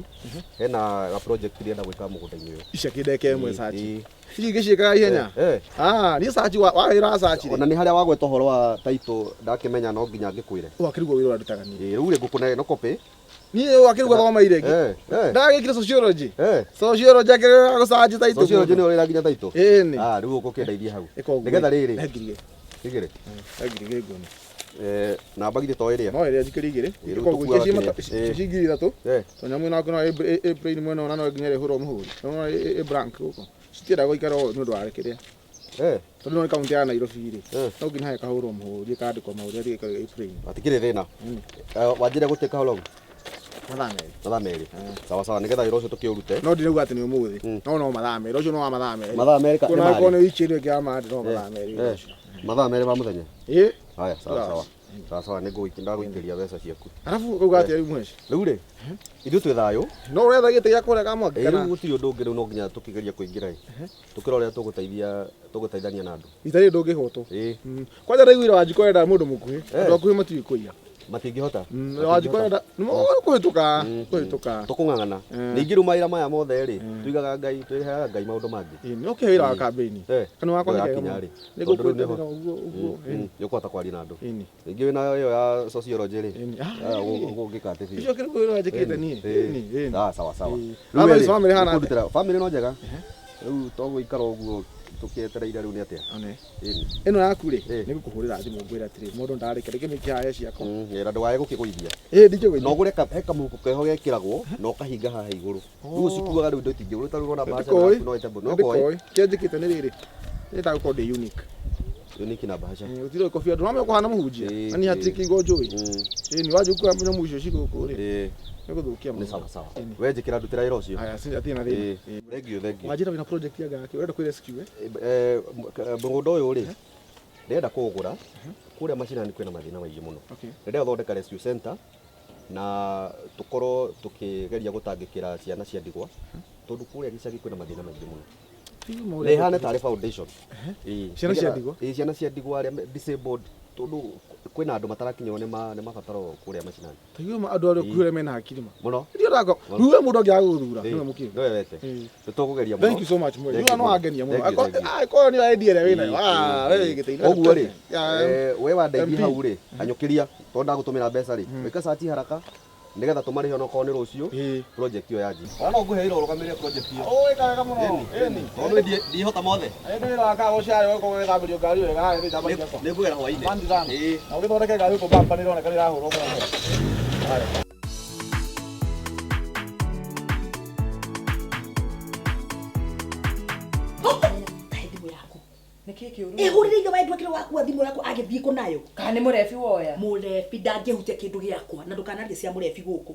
Speaker 8: Hena ga project ndĩrenda gwĩka mũgũnda-inĩ ũyũ.
Speaker 2: Ici akĩndeke ĩmwe search.
Speaker 8: Ĩĩ.
Speaker 2: Ici ingĩ ciĩkaga ihenya.
Speaker 8: Eh.
Speaker 2: Ah, niĩ search wa wĩra wa search rĩ.
Speaker 8: Ona nĩ harĩa wagweta ũhoro wa taito ndakĩmenya no nginya ngĩkwĩre.
Speaker 2: Wakĩrigwo wĩra ũrĩa ndutaga niĩ.
Speaker 8: Ĩĩ rĩu rĩ ngũkũne no copy.
Speaker 2: Niĩ wakĩrigwo thomeire ĩngĩ. Ndagĩkire sociology. Sociology akĩrĩra gũcanji taito.
Speaker 8: Sociology nĩ ũrĩra nginya taito.
Speaker 2: Ĩĩ nĩ.
Speaker 8: Ah, rĩu ũgũkĩndeithia hau.
Speaker 2: Ĩka ũguo.
Speaker 8: Nĩgetha rĩrĩ.
Speaker 2: He ngiri igĩrĩ.
Speaker 8: Igĩrĩ.
Speaker 2: He ngiri igĩrĩ nguona.
Speaker 8: Namba githĩ to ĩrĩa.
Speaker 2: No ĩrĩa njikĩrie igĩrĩ.
Speaker 8: Ĩĩ, rĩu
Speaker 2: Ĩka ũguo
Speaker 8: tũkuaga
Speaker 2: ici
Speaker 8: kĩrĩa.
Speaker 2: ici ngiri ithatũ.
Speaker 8: Eh.
Speaker 2: To nyamũ ĩno no ĩ plain mwena ona no nginya ĩrĩhũrwo mũhũri. No ĩ blank gũkũ. Citienda gũikara ũũ nĩ ũndũ wa kĩrĩa. Tondũ no nĩ kaunti ya Nairobi rĩ. No nginya ĩkahũrwo mũhũri ĩkandĩkwo mahũri ĩthiĩ ĩkarĩ ĩ plain.
Speaker 8: Hatikĩrĩ thĩna. Wanjĩra gũtĩka how long?
Speaker 2: Mathaa merĩ.
Speaker 8: Mathaa merĩ. Sawa sawa nĩgetha wĩra ũcio tũkĩũrute.
Speaker 2: No ndinauga atĩ nĩ ũmũthĩ. No no mathaa merĩ. Ũcio no wa mathaa merĩ.
Speaker 8: Mathaa merĩ
Speaker 2: Kuona
Speaker 8: nĩ marĩ.
Speaker 2: akorwo nĩ wiki ĩrĩa ĩngĩ ya Monday no mathaa merĩ wĩra ũcio.
Speaker 8: Mathaa merĩ ma mũthenya.
Speaker 2: Ĩĩ.
Speaker 8: Haya sawa
Speaker 2: Sawa.
Speaker 8: sawa. Sawa sawa nĩ ndagũikĩria mbeca ciaku.
Speaker 2: Arabu ũgauga atĩa rĩu mũheci?
Speaker 8: Rĩu rĩ, ithuĩ twĩ thayũ.
Speaker 2: No ũretha gĩtĩ gĩa kũrĩa kamwaki
Speaker 8: Ĩĩ
Speaker 2: kana?
Speaker 8: rĩu gũtirĩ ũndũ ũngĩ rĩu no nginya tũkĩgeria kũingĩra ĩ. Tũkĩrora ũrĩa tũgũteithia tũgũteithania na andũ.
Speaker 2: Ita rĩrĩ ndũngĩhotwo.
Speaker 8: Ĩĩ.
Speaker 2: Kwanja ndaiguire Wanjikũ arenda mũndũ mũkuhĩ. Andũ akuhĩ matiũĩ kũiya.
Speaker 8: Matingĩhota.
Speaker 2: Wanjikũ arenda kũhĩtũka kũhĩtũka.
Speaker 8: Tũkũng'ang'ana. Ningĩ rĩu mawĩra maya mothe rĩ, tuigaga Ngai twĩheaga Ngai maũndũ mangĩ.
Speaker 2: Ĩĩ nĩ ũkĩhe wĩra wa kambĩini. Kana wakwa nĩ kega
Speaker 8: Ndũgakinya
Speaker 2: mũno.
Speaker 8: rĩ.
Speaker 2: Nĩ
Speaker 8: Tondũ rĩu
Speaker 2: ngũkwĩtanĩra
Speaker 8: nĩho-
Speaker 2: ũguo ũguo.
Speaker 8: Nĩ ũkũhota kwaria na andũ.
Speaker 2: Ĩni.
Speaker 8: Ningĩ wĩna ĩyo ya sociology rĩ. Ũngĩka atĩ biũ.
Speaker 2: Icio kĩrĩkũ wĩra njĩkĩte niĩ.
Speaker 8: Ĩni.
Speaker 2: Ĩni.
Speaker 8: Sawa sawa sawa.
Speaker 2: Ĩĩ.
Speaker 8: Rĩu
Speaker 2: Otherwise
Speaker 8: rĩ,
Speaker 2: family hana atĩa?
Speaker 8: nĩkũndutĩra- Family no njega. Rĩu to gũikara ũguo tũkĩetereire rĩu nĩ atĩa?
Speaker 2: One.
Speaker 8: Ĩni.
Speaker 2: Ĩno yaku rĩ, nĩ ngũkũhũrĩra thimũ ngwĩre atĩrĩ, mũndũ ndarĩkia rĩngĩ mĩkihaye ciakwa.
Speaker 8: Ĩra ndũgae gũkĩgũithia.
Speaker 2: Ĩĩ ndingĩgũithia.
Speaker 8: Na ũgũre he kamũhuko keho gekĩragwo na ũkahinga haha igũrũ. Rĩu ũcikuaga rĩu indo itingĩgũrũ ta rĩu ũrona bahasha
Speaker 2: Ndikoĩ.
Speaker 8: yaku no ĩtambũ. No ũkoĩ.
Speaker 2: Ndikoĩ. Kĩrĩa njĩkĩte nĩ rĩrĩ. Nyendaga gũkorwo ndĩ unique.
Speaker 8: Unique na bahasha.
Speaker 2: Gũtirĩ kobia andũ no kũhana mũhunjia. Na niĩ hatirĩ kĩigo njũĩ. Ĩni wanjia gũkua nyamũ icio ci gũkũ rĩ. Nĩ gũthũkia
Speaker 8: Nĩ
Speaker 2: mũno.
Speaker 8: sawa sawa. We njĩkĩra ndutĩra wĩra ũcio.
Speaker 2: Aya, hatirĩ na thĩna.
Speaker 8: Thank you, thank you.
Speaker 2: Wanjĩra wĩna project ya ngaki, ũrenda kwĩ rescue
Speaker 8: eh? Mũgũnda ũyũ rĩ, ndĩrenda kũũgũra. Kũrĩa macinani kwĩna mathĩna maingĩ mũno.
Speaker 2: Okay.
Speaker 8: Ndĩrenda gũthondeka rescue center na tũkorwo tũkĩgeria gũtangĩkĩra ciana cia ndigwa tondũ kũrĩa gĩcagi kwĩna mathĩna maingĩ mũno. Na ĩhane tarĩ foundation. Ĩĩ.
Speaker 2: Ciana cia ndigwa?
Speaker 8: Ĩĩ, ciana cia ndigwa arĩa disabled tondũ kwĩna andũ matarakinyĩrwo nĩ mabataro kũrĩa macinani.
Speaker 2: Taiguo andũ arĩa ũkuhĩre mena hakiri ma.
Speaker 8: Mũno.
Speaker 2: Ndio ndako. Rĩu we mũndũ angĩaga gũgũthura, nĩwe mũkĩgu.
Speaker 8: Nĩwe wete. Nĩ tũkũgeria mũno.
Speaker 2: Thank you so much Mweri.
Speaker 8: Thank you
Speaker 2: Rĩu no
Speaker 8: mũno.
Speaker 2: wangenia mũno.
Speaker 8: Thank you, thank you.
Speaker 2: Akorwo nĩ idea ĩrĩa wĩnayo. Ah, we wĩ gĩtĩ-inĩ.
Speaker 8: Ũguo rĩ, we wandeithia
Speaker 2: MP.
Speaker 8: hau rĩ, hanyũkĩria tondũ ndagũtũmĩra mbeca rĩ, wĩka search haraka nĩgetha tũmarĩhe onokorwo nĩ rũciũ project ĩyo yanjie. Ona no ngũhe wĩra ũrũgamĩrĩre project ĩyo.
Speaker 2: Ũĩ wega mũno. Ĩni.
Speaker 8: Tondũ niĩ ndihota mothe.
Speaker 2: Ĩndĩ wĩra wa kaa ũciarĩ ũgũkorwo ũgĩthambĩrio ngari wega harĩa thĩinĩ wa ciakwa.
Speaker 8: Nĩ ngũgera hwainĩ.
Speaker 2: Asante sana. Na ũgĩthondeke ngari gũkũ bamba nĩ ĩroneka nĩ ĩrahũrwo mũno. Haya.
Speaker 6: Nĩkĩ kĩũru?
Speaker 1: Ĩhũrĩre ithe wa Edward kĩrĩa wakua thimũ yaku agĩthiĩ kũ nayo.
Speaker 6: Kana nĩ mũrebi woya?
Speaker 1: Mũrebi ndangĩhutia kĩndũ gĩakwa na ndũkanarie cia mũrebi gũkũ.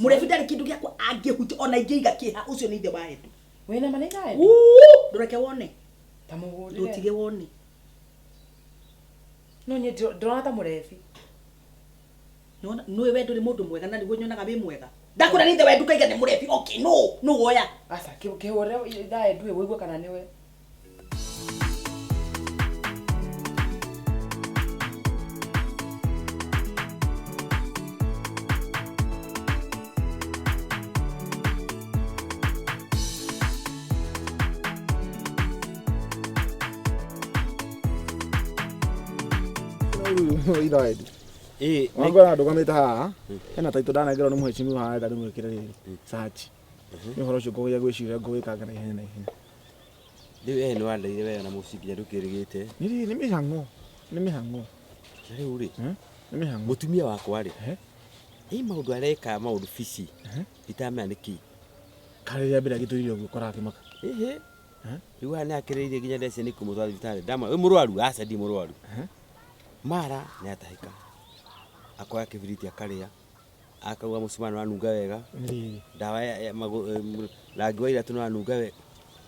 Speaker 1: Mũrebi ndarĩ kĩndũ gĩakwa angĩhutia ona ingĩiga kĩha ũcio nĩ ithe wa Edu.
Speaker 6: Wĩna ma nĩ ithe wa Edu?
Speaker 1: Ndũreke wone.
Speaker 6: Ta mũhũrĩre.
Speaker 1: Ndũtige wone.
Speaker 6: No niĩ ndĩrona ta mũrebi.
Speaker 1: Nĩwona nĩwe we ndũrĩ mũndũ mwega na nĩguo nyonaga wĩ mwega. Ndakwĩra nĩ ithe wa Edu kaiga nĩ mũrebi. Okay, no, no woya.
Speaker 6: Aca, kĩhũrĩre ithe wa Edu ũigue kana nĩwe.
Speaker 2: Itha wendi. Wangora ndũgamĩte haha hena taitũ ndanengerwo nĩ mũhecimiwa haha enda ndĩmwĩkĩre rĩrĩ search. Nĩ ũhoro ũcio ngũgeria gwĩciria ngũwĩkanga na ihenya na ihenya.
Speaker 4: Rĩu we nĩ wandeire wega na mũciĩ nginya ndũkĩrĩgĩte.
Speaker 2: Nĩ rĩrĩ nĩ mĩhang'o, nĩ mĩhang'o.
Speaker 4: Na rĩu rĩ,
Speaker 2: Nĩ mĩhang'o.
Speaker 4: Mũtumia wakwa rĩ, ĩ maũndũ areka maũndũ bici itamenya nĩkĩ.
Speaker 2: Karĩ rĩa mbere agĩtũire ũguo ũkoraga akĩmaka.
Speaker 4: Ĩhĩ. Rĩu haha nĩ akĩrĩire nginya ndeciria nĩ kũmũtwara thibitarĩ. Ndamwĩra wĩ mũrwaru? Aca ndirĩ mũrwaru. Mara nĩ atahĩka. Akoya kĩbiriti akarĩa. Akauga mũcuma nĩ wanunga wega.
Speaker 2: Nĩ
Speaker 4: Ndawa ya rangi wa iratũ nĩ wanunga wega.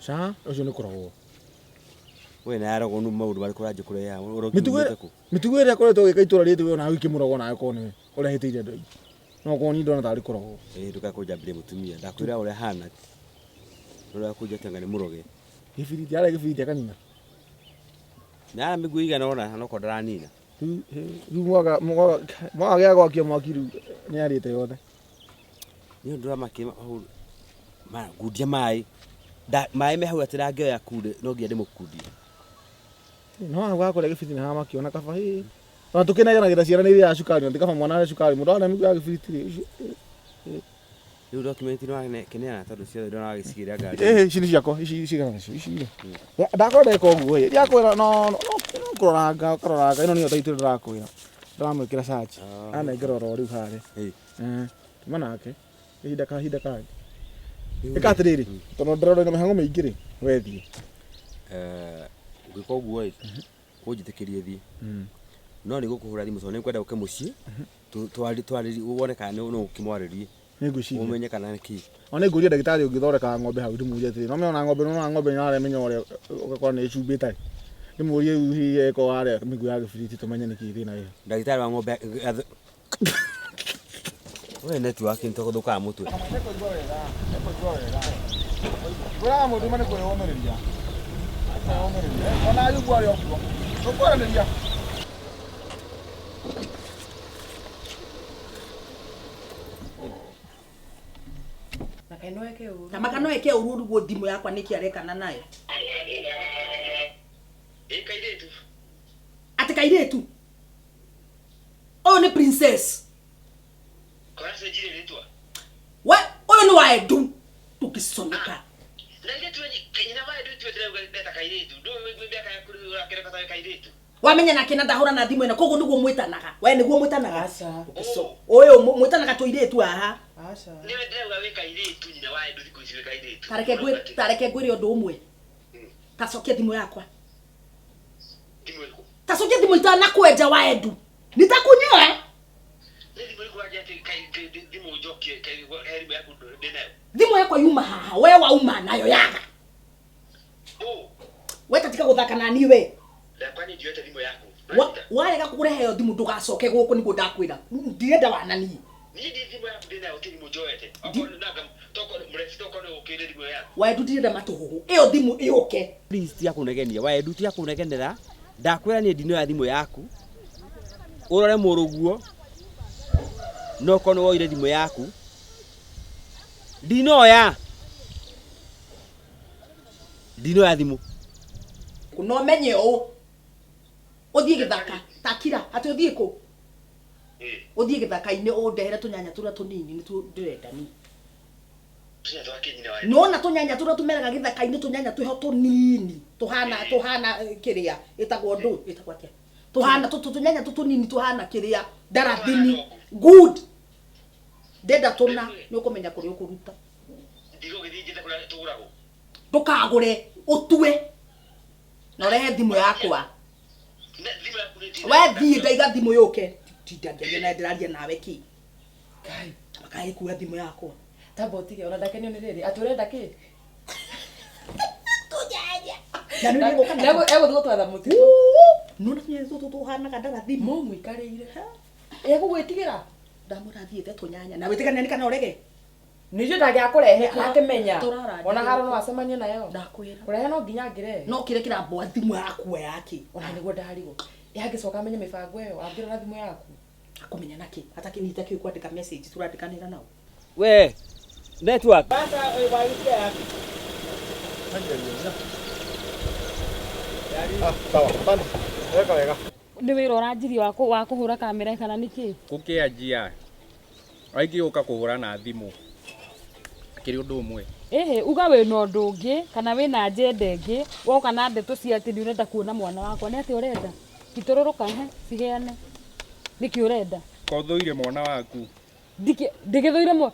Speaker 2: Ca, ũcio nĩ kũrogwo.
Speaker 4: We na yarogwo nĩ maũndũ marĩkũ ũranjia kũrehe haha? Ũrogi
Speaker 2: Mĩtugo
Speaker 4: umĩte kũ?
Speaker 2: mĩtugo ĩrĩa akoretwo agĩka itũra rĩtũ we onawe ũkĩmũrogwo nawe korwo nĩwe ũrĩa ahĩtĩire andũ aingĩ. No korwo niĩ ndona tarĩ kũrogwo.
Speaker 4: Ĩĩ ndũkae kũnjambĩria mũtumia. Ndakwĩra ũrĩa ahana. Ũrĩa kũnjia anga nĩ mũroge.
Speaker 2: Gĩbiriti arĩa gĩbiriti akanina.
Speaker 4: Na mĩguĩ igana ũna no korwo ndaranina.
Speaker 2: Rĩu mwaga mwaga mwaga gĩa gwakia mwaki rĩu nĩ arĩte yothe.
Speaker 4: Nĩ ũndũ wa makĩ mara ngundia maĩ. Maĩ me hau atĩ ndangĩoya kunde no nginya ndĩmũkundie.
Speaker 2: No hau hakũrĩa gĩbiriti nĩ hamakiona kaba hĩ. Ona tũkĩnegenagĩra ciana nĩ irĩaga cukari na ti kaba mwana arĩe cukari mũndũ arĩa mĩguĩ ya gĩbiriti rĩ. Ũcio
Speaker 4: Rĩu document nĩ wakĩneana tondũ ciothe ndona wagĩcigĩra ngari.
Speaker 2: Ĩhĩ ici nĩ ciakwa ici cigana nacio ici rĩ. Ndakorwo ndeka ũguo ĩ ndiakwĩra no no kũroranga ũkaroranga ĩno nĩyo taitũ ndĩrakwĩra. Ndĩramwĩkĩra search. Anengera oro rĩu harĩa. Tuma nake ihinda kahinda kangĩ. Ĩka atĩrĩrĩ tondũ ndĩrona wĩna mĩhang'o mĩingĩ rĩ we thiĩ.
Speaker 4: Ngwĩka ũguo ĩ ũnjĩtĩkĩrie thiĩ. No nĩ gũkũhũra thimũ tondũ nĩ ngwenda ũke mũciĩ twarĩrie wone kana no ũkĩmwarĩrie.
Speaker 2: Nĩ ngwĩciria.
Speaker 4: Ũmenye kana nĩ kĩ.
Speaker 2: Ona nĩ ngũria ndagĩtarĩ ũngĩthondekaga ng'ombe hau ndĩmũrie atĩrĩ no mena ng'ombe no ng'ombe nĩ aremenya ũrĩa ũgakora nĩ ĩcumbĩte rĩ. Ndĩmũrie rĩu hihi eko harĩa mĩguĩ ya gĩbiriti tũmenye nĩkĩ thĩna wĩho.
Speaker 4: Ndagĩtarĩ wa ng'ombe We network nĩ tũgũthũkaga mũtwe.
Speaker 2: Ngwĩraga mũndũ ũme nĩ kwĩyũmĩrĩria. Kwĩyũmĩrĩria. Ona Ayubu arĩ o kuo. Tũkwaranĩria.
Speaker 6: Na kaĩ no eke ũru.
Speaker 1: Na maka no eke ũru ũrigwo thimũ yakwa nĩkĩ arekana nayo.
Speaker 5: Ĩ kairĩtu.
Speaker 1: Atĩ kairĩtu. Ũyũ nĩ princess.
Speaker 5: Kora cenjirie rĩtwa.
Speaker 1: We ũyũ nĩ wa Edu. Tũkĩconoka.
Speaker 5: Na irĩtu nyina wa Edu tuĩte rĩu ndeta kairĩtu. Ndũĩ mĩaka yaku rĩu ũrakĩreka ta wĩ kairĩtu.
Speaker 1: Wamenya nake na ndahũra na thimũ ĩno koguo nĩguo mwĩtanaga. We nĩguo mwĩtanaga.
Speaker 6: Aca.
Speaker 1: Ũyũ mwĩtanaga tũirĩtu haha.
Speaker 6: Aca.
Speaker 5: Nĩwe ndĩrauga wĩ kairĩtu nyina wa Edu thikũ ici wĩ kairĩtu.
Speaker 1: Tareke ngwĩre ũndũ ũmwe. Tacokia thimũ yakwa.
Speaker 5: Thimũ ĩrĩkũ?
Speaker 1: Tacokia thimũ itanakwenja wa Edu. Nitakunyoa.
Speaker 5: Nĩ thimũ ĩrĩkũ wanjia atĩ thimũ njokie he thimũ yaku ndĩ nayo?
Speaker 1: Thimũ yakwa yuma haha we wauma nayo yaga. We tatika gũthaka na niĩ we.
Speaker 5: Ndakwa niĩ ndioete thimũ yaku.
Speaker 1: Warega kũrehe ĩyo thimũ ndũgacoke gũkũ nĩguo ndakwĩra. Ndirenda wana niĩ.
Speaker 5: Niĩ ndi thimũ yaku ndĩ nayo ti thimũ njoete. Okorwo nanga tokorwo mũrebi tokorwo nĩ ũkĩire thimũ yaku.
Speaker 1: Wa Edu ndirenda matũhũhũ. Ĩyo thimũ ĩũke.
Speaker 4: Please tiga kũnegenia. Wa Edu tiga kũnegenera. Ndakwĩra niĩ ndinoya thimũ yaku. Ũrore mũrũguo. No korwo nĩ woire thimũ yaku. Ndinoya. Ndinoya thimũ.
Speaker 1: No menye ũũ. Ũthiĩ gĩthaka takira atĩ ũthiĩ kũ? Ũthiĩ gĩthaka-inĩ ũndehere tũnyanya tũrĩa tũnini nĩtuo ndĩrenda niĩ.
Speaker 5: Tũnyanya twa kĩ nyina wa Edu?
Speaker 1: Nĩwona tũnyanya tũrĩa tũmeraga gĩthaka-inĩ tũnyanya twĩho tũnini tũhana tũhana kĩrĩa ĩtagwo ndũ ĩtagwo atĩa? Tũhana tũnyanya tũtũ tũnini tũhana kĩrĩa ndarathini. Good. Ndenda tũna nĩ ũkũmenya kũrĩa ũkũruta.
Speaker 5: Ndigũgĩthiĩ njĩte kũrĩa tũgũragwo.
Speaker 1: Ndũkagũre ũtue. Na ũrehe thimũ yakwa. We thiĩ ndaiga thimũ yũke. Tinda ngĩaria nawe ndĩraria nawe kĩ?
Speaker 6: Kai.
Speaker 1: Makaĩ kuoya thimũ yakwa.
Speaker 6: Tamba ũtige ona ndakenio nĩ rĩrĩ atĩ ũrenda kĩ?
Speaker 1: Tũnyanya. Na nĩ ũgũka
Speaker 6: na egũthiĩ gũtwatha mũtitũ.
Speaker 1: Nĩwona tũnyanya tũtũ tũhanaga ndarathini.
Speaker 6: Mũmũikarĩire. Egũgwĩtigĩra.
Speaker 1: Ndamwĩra thiĩte tũnyanya. Na wĩtĩkanie nĩ kana ũrege?
Speaker 6: Nĩnjũĩ ndangĩakũrehe akĩmenya.
Speaker 1: Tũraranĩria.
Speaker 6: Ona haro no acemanie nayo.
Speaker 1: Ndakwĩra.
Speaker 6: Kũrehe no nginya angĩrehe.
Speaker 1: No kĩrĩa kĩramboa thimũ yakua yake.
Speaker 6: Ona nĩguo ndarigwo. Angĩcoka amenye mĩbango ĩyo angĩrora thimũ yaku.
Speaker 1: Akũmenya nakĩ? Atakĩnyita kĩu kwandĩka message tũrandĩkanĩra nao.
Speaker 4: We network.
Speaker 2: Ah, sawa. Asante. Weka wega.
Speaker 3: Nĩ wĩra ũranjirie wa kũhũra kamera kana nĩ kĩ?
Speaker 7: Gũkĩanjia aingĩ gũka kũhũra na thimũ akĩrĩ ũndũ ũmwe.
Speaker 3: Ĩhĩ, uga wĩna ũndũ ũngĩ kana wĩna agenda ĩngĩ, woka na ndeto cia atĩ nĩ ũrenda kuona mwana wakwa. Nĩ atĩa ũrenda? Itũrũrũka, he, ciheane. Nĩkĩ ũrenda?
Speaker 7: Ko ũthũire mwana waku.
Speaker 3: Ndĩgĩthũire mwana.